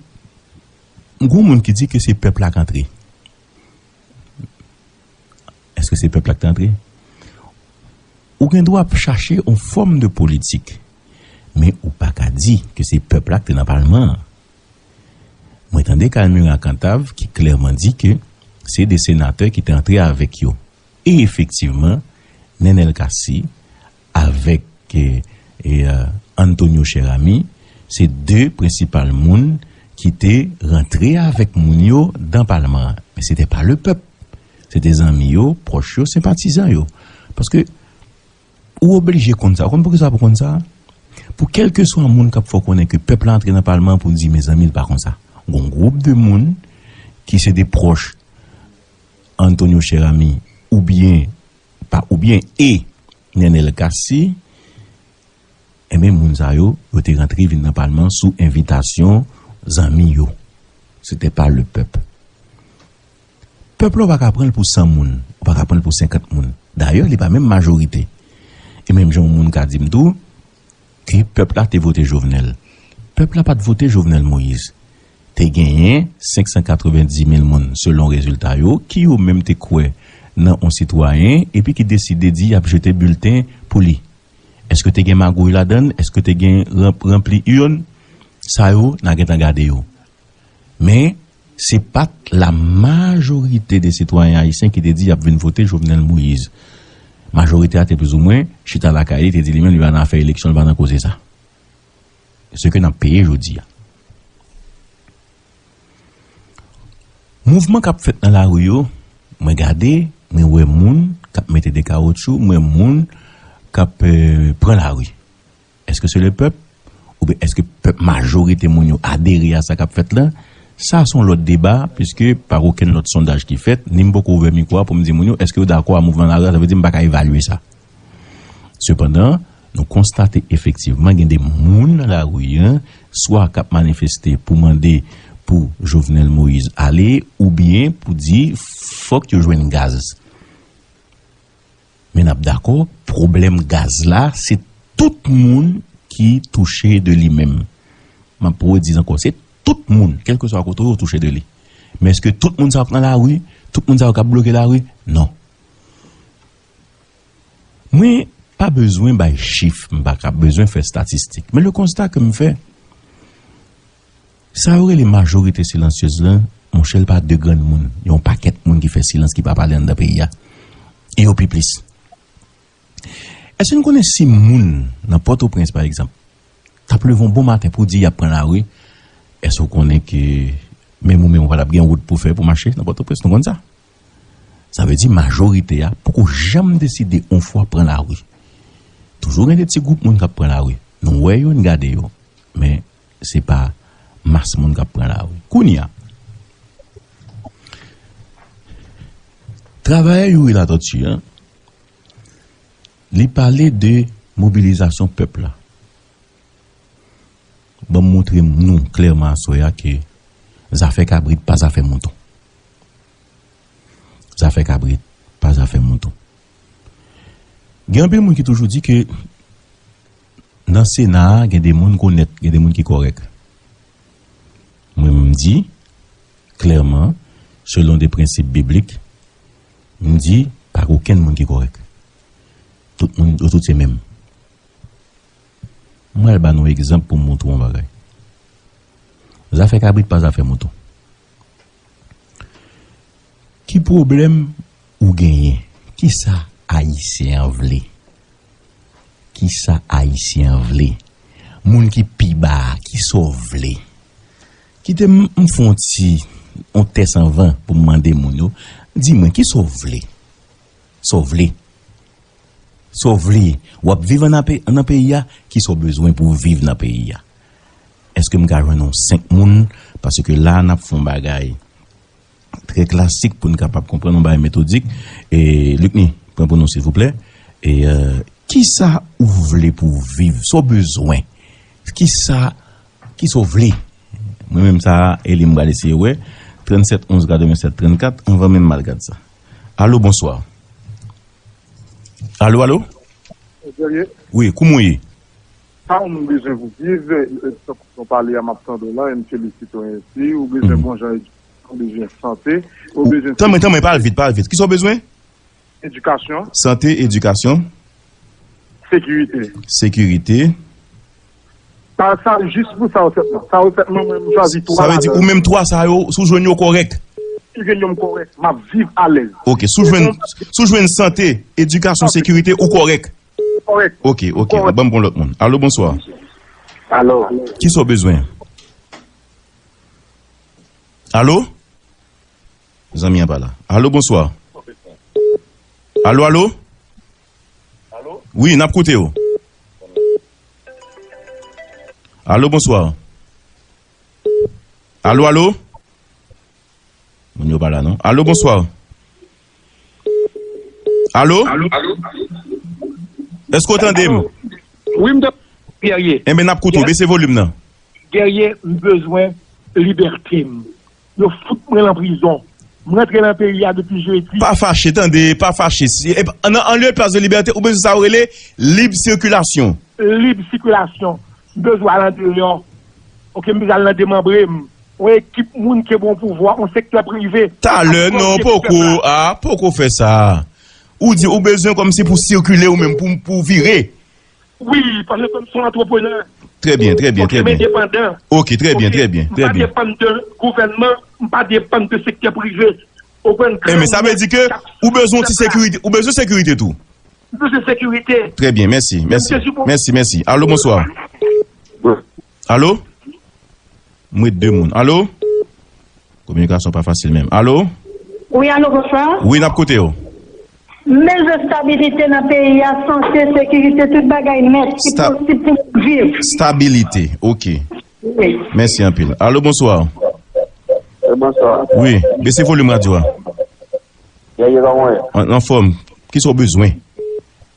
gon moun ki di ke se pèp la k antre. Èske se pèp la k te antre? Ou gen dwa ap chache yon fòm de politik, men ou pa ka di ke se pèp la k te nan palman an. Mwen tande Calmira Cantave ki klèman di ke se de senatè ki te antre avèk yo. E efektivman, Nenel Cassy avèk, e, e, e, Antonio Cheramy, se de prensipal moun ki te rantre avèk moun yo dan palman an. Men se te pa le pèp. Se te zanmi yo, pwòch yo, senpatizan yo. Paske ou oblije konn sa. Ou konn poukisa pou konn sa? Pou kèlkeswa moun k ap fè w konnen ke pèp la antre nan palman an pou di, mezanmi, l pa konsa. Gon gwoup de moun ki se de pwòch Antonio Cheramy oubyen, pa oubyen, e Nenel Cassy, enben, moun sa yo, yo te rantre vin nan palman sou envitasyon zanmi yo. Se te pa le pèp. Pèp la, ou pa ka pran l pou san moun, ou pa ka prann l pou senkant moun. Dayè, li pa menm majorite. E menm jan yon moun ka di m tou, ke pèp la te vote Jovenel. Pèp la pa t vote Jovenel Moïse. Te genyen senk san katrevenndis mil moun, selon rezilta yo, ki yo menm te kwè nan yon sitwayen, epi ki deside di y ap jete bilten pou li. Èske te gen magouy ladan l? Èske te gen ranp-, ranpli urn? Sa yo, n a gentan gade yo. Men, se pa t la majorite de sitwayen ayisyen ki te di y ap vin vote Jovenel Moïse. Majorite a te plizoumwen chita lakay li, te di li menm li pa nan afè eleksyon, li pa nan koze sa. Se ke n ap peye jodi a. Mouvman k ap fèt nan lari yo, mwen gade, mwen wè moun k ap mete de kawotchou, mwen wè moun k ap, eh, pran lari. Èske se le pèp? Oubyen èske pèp, majorite moun yo adere a sa k ap fèt la? Sa se yon lòt deba, piske pa gen okenn lòt sondaj ki fèt, ni m poko ouvè mikwo a pou m di moun yo, èske yo dakò a mouvman lari a, sa vle di m pa ka evalye sa. Sepandan, nou konstate efektivman gen de moun nan lari a, swa k ap manifeste pou mande pou Jovenel Moïse ale, oubyen pou di fòk yo jwenn gaz. Men n ap dakò, pwoblèm gaz la, se tout moun ki touche de li menm. M ap redi ankò, se tout moun, kèlkeswa kote w ye, touche de li. Men èske tout moun sa yo k nan lari, tout moun sa yo k ap bloke lari? Non. Mwen pa bezwen bay chif, m pa ka bezwen fè estatistik. Men le constat ke m fè, sa yo rele majorite silansyez lan, monchè, l pa de grenn moun. Yon pakèt moun ki fè silans, ki pa pale anndan peyi a. E yo pi plis. Èske nou konnen si moun nan Pòtoprens, pa egzanp, t ap leve yon bon maten pou di y ap pran lari, èske w konnen ke menm ou menm ou pa t ap gen wout pou fè pou mache nan Pòtoprens? Nou konn sa. Sa vle di majorite a poko janm deside yon fwa pran lari. Toujou gen de ti gwoup moun k ap pran lari. Nou wè yo, n gade yo. Men se pa mas moun k ap pran lari. Kounye a, travayè Youri Latortue an, li pale de mobilizasyon pèp la. Ban m montre nou klèman aswè a ke zafè kabrit pa zafè mouton. Zafè kabrit pa zafè mouton. Gen anpil moun ki toujou di ke nan Sena a, gen de moun k onèt, gen de moun ki kòrèk. Mwen, m di klèman, selon de prensip biblik, m di pa gen okenn moun ki kòrèk. Tout moun, yo tout se menm. Mwen al ba nou egzanp pou m montre w yon bagay. Zafè kabrit pa zafè mouton. Ki pwoblèm ou genyen? Kisa Ayisyen an vle? Kisa Ayisyen an vle? Moun ki pi ba a, kisa w vle? Kite m, m fè yon ti, yon tès anvan pou m mande moun yo. Di mwen, kisa w vle? Sa w vle? Sa w vle? W ap viv an nan pe-, nan peyi a? Kisa w bezwen pou w viv nan peyi a? Èske m ka jwenn yon senk moun? Paske la, n ap fè yon bagay trè klasik pou n kapab konprann yon bagay metodik. E, Lucny, pran pou nou, silvouplè. E, euh, kisa ou vle pou w viv? Sa w bezwen? Kisa, kisa w vle? Mwen menm sa a, e li m pral eseye wè. Tranntsèt onz katrevennsèt trannkat, anvan menm m al gad sa. Alo, bonswa. Alo, alo? Guerrier. Wi, kouman w ye? Sa w bezwen pou viv, e, tankou jan w pale a, m ap tande w la, e m felisite w ensi. Ou bezwen bon jan edikasyon, ou bezwen sante, ou bezwen... Tanmen, tanmen, pa al vit, pa al vit. Kisa w bezwen? Edikasyon. Sante, edikasyon. Sekirite. Sekirite. Sa, sa, jis pou sa yo sèlman. Sa yo sèlman, mwen, m chwazi twa ladan yo. Sa vle di, ou menm twa sa yo, si w jwenn yo kòrèk? Si m jwenn yo, m kòrèk. M ap viv alèz. Ok, si w jwenn, si w jwenn sante, edikasyon, sekirite, ou kòrèk? Kòrèk. Ok, ok, ban m pran lòt moun. Alo, bonswa. Alo. Kisa w bezwen? Alo? Zanmi an pa la. Alo, bonswa. Alo, alo? Wi, n ap koute w. Alo, bonswa. Alo, alo? Moun yo pa la, non. Alo, bonswa. Alo? Èske w tande m? Wi, m tande. Guerrier. Enben, n ap koute w. Bese volim nan. Guerrier, m bezwen libète m. Yo fout mwen nan prizon. M rantre nan peyi a depi jedi. Pa fache, tande, pa fache. Si, e, an, an lye de plas de libète, ou bezwen sa yo rele lib sikilasyon. Lib sikilasyon. M bezwen al andeyò. Ok, m bezwen al nan demanbre m. Yon ekip moun ki gen bon pouvwa, yon sektè prive. Talè, non, poko, a, poko fè sa. Ou di, ou bezwen kòmsi pou sikile ou menm, pou, pou vire. Wi, paske kòm se yon antreprenè. Trè byen, trè byen, trè byen. Ok, trè byen, trè byen, trè byen. M pa depann de gouvènman, m pa depann de sektè prive. Ou konprann? Enben, sa vle di ke ou bezwen ti sekirite, ou bezwen sekirite tou. M bezwen sekirite. Trè byen, mèsi, mèsi. Mèsi, mèsi. Alo, bonswa. Alo? M ret de moun. Alo? Kominikasyon pa fasil menm. Alo? Wi, alo, bonswa. Wi, n ap koute w. M bezwen stabilite nan peyi a, sante, sekirite, tout bagay nèt ki posib pou m viv. Stabilite, ok. Wi. Mèsi anpil. Alo, bonswa. Bonswa. Wi, bese volim radyo a. Yeye, kòman w ye? An, anfòm. Kisa w bezwen?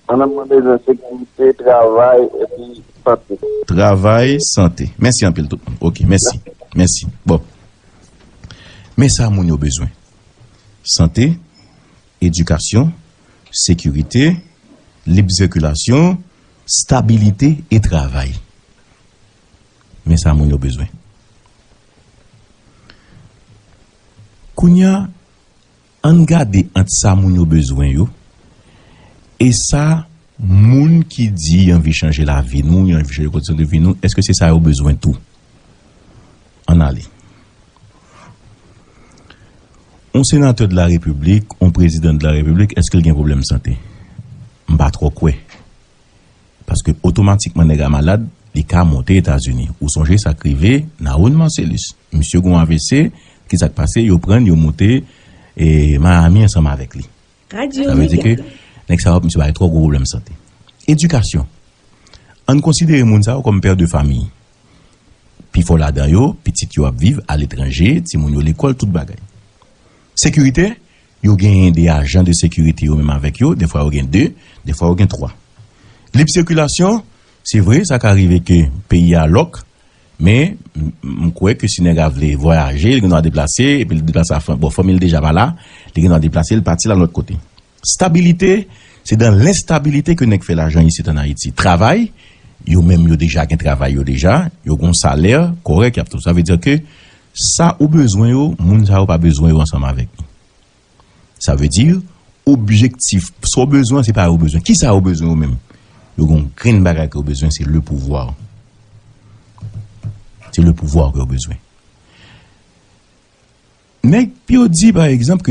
Mwen menm, mwen bezwen sekirite, travay, epi sante. Travay, sante. Mèsi anpil tout moun. Ok, mèsi. Mèsi. Bon. Men sa moun yo bezwen. Sante, edikasyon, sekirite, lib sikilasyon, stabilite e travay. Men sa moun yo bezwen. Kounye a, ann gade ant sa moun yo bezwen yo e sa moun ki di y anvi chanje lavi nou, y anvi chanje kondisyon de vi nou, èske se sa yo bezwen tou? Ann ale. On senatè de la repiblik, on prezidan de la repiblik, èske l gen pwoblèm sante? M pa twò kwè. Paske otomatikman nèg la malad, li ka monte Etazini. Ou sonje sa k rive Nawoun Marcellus. Misye gon A V C, kisa k pase? Yo pran l, yo monte e Miami ansanm avèk li. Sa vle di ke nèg sa yo, misye pa gen twò gwo pwoblèm sante. Edikasyon. Ann konsidere moun sa yo kòm pè de famiy. Pifò ladan yo, pitit yo ap viv aletranje, timoun yo lekòl, tout bagay. Sekirite, yo genyen de ajan de sekirite yo menm avèk yo, defwa yo gen de, defwa yo gen twa. Lib sikilasyon, se vre, sa ka rive ke peyi a lòk, men m, m kwè ke si nèg la vle vwayaje, li gen dwa deplase, epi li deplase a fan, bon, fanmi l deja pa la, li gen dwa deplase, li pati l al lòt kote. Stabilite, se dan lenstabilite ke nèg fè lajan isit ann Ayiti. Travay, yo menm yo deja gen travay yo deja, yo gon salè kòrèk, y ap tou. Sa vle di ke sa ou bezwen yo, moun sa yo pa bezwen yo ansanm avèk nou. Sa vle di, objektif, sa w bezwen, se pa yo bezwen. Kisa yo bezwen yo menm? Yo gon grenn bagay ke yo bezwen, se le pouvwa. Se le pouvwa ke yo bezwen. Nèg yo di, pa egzanp, ke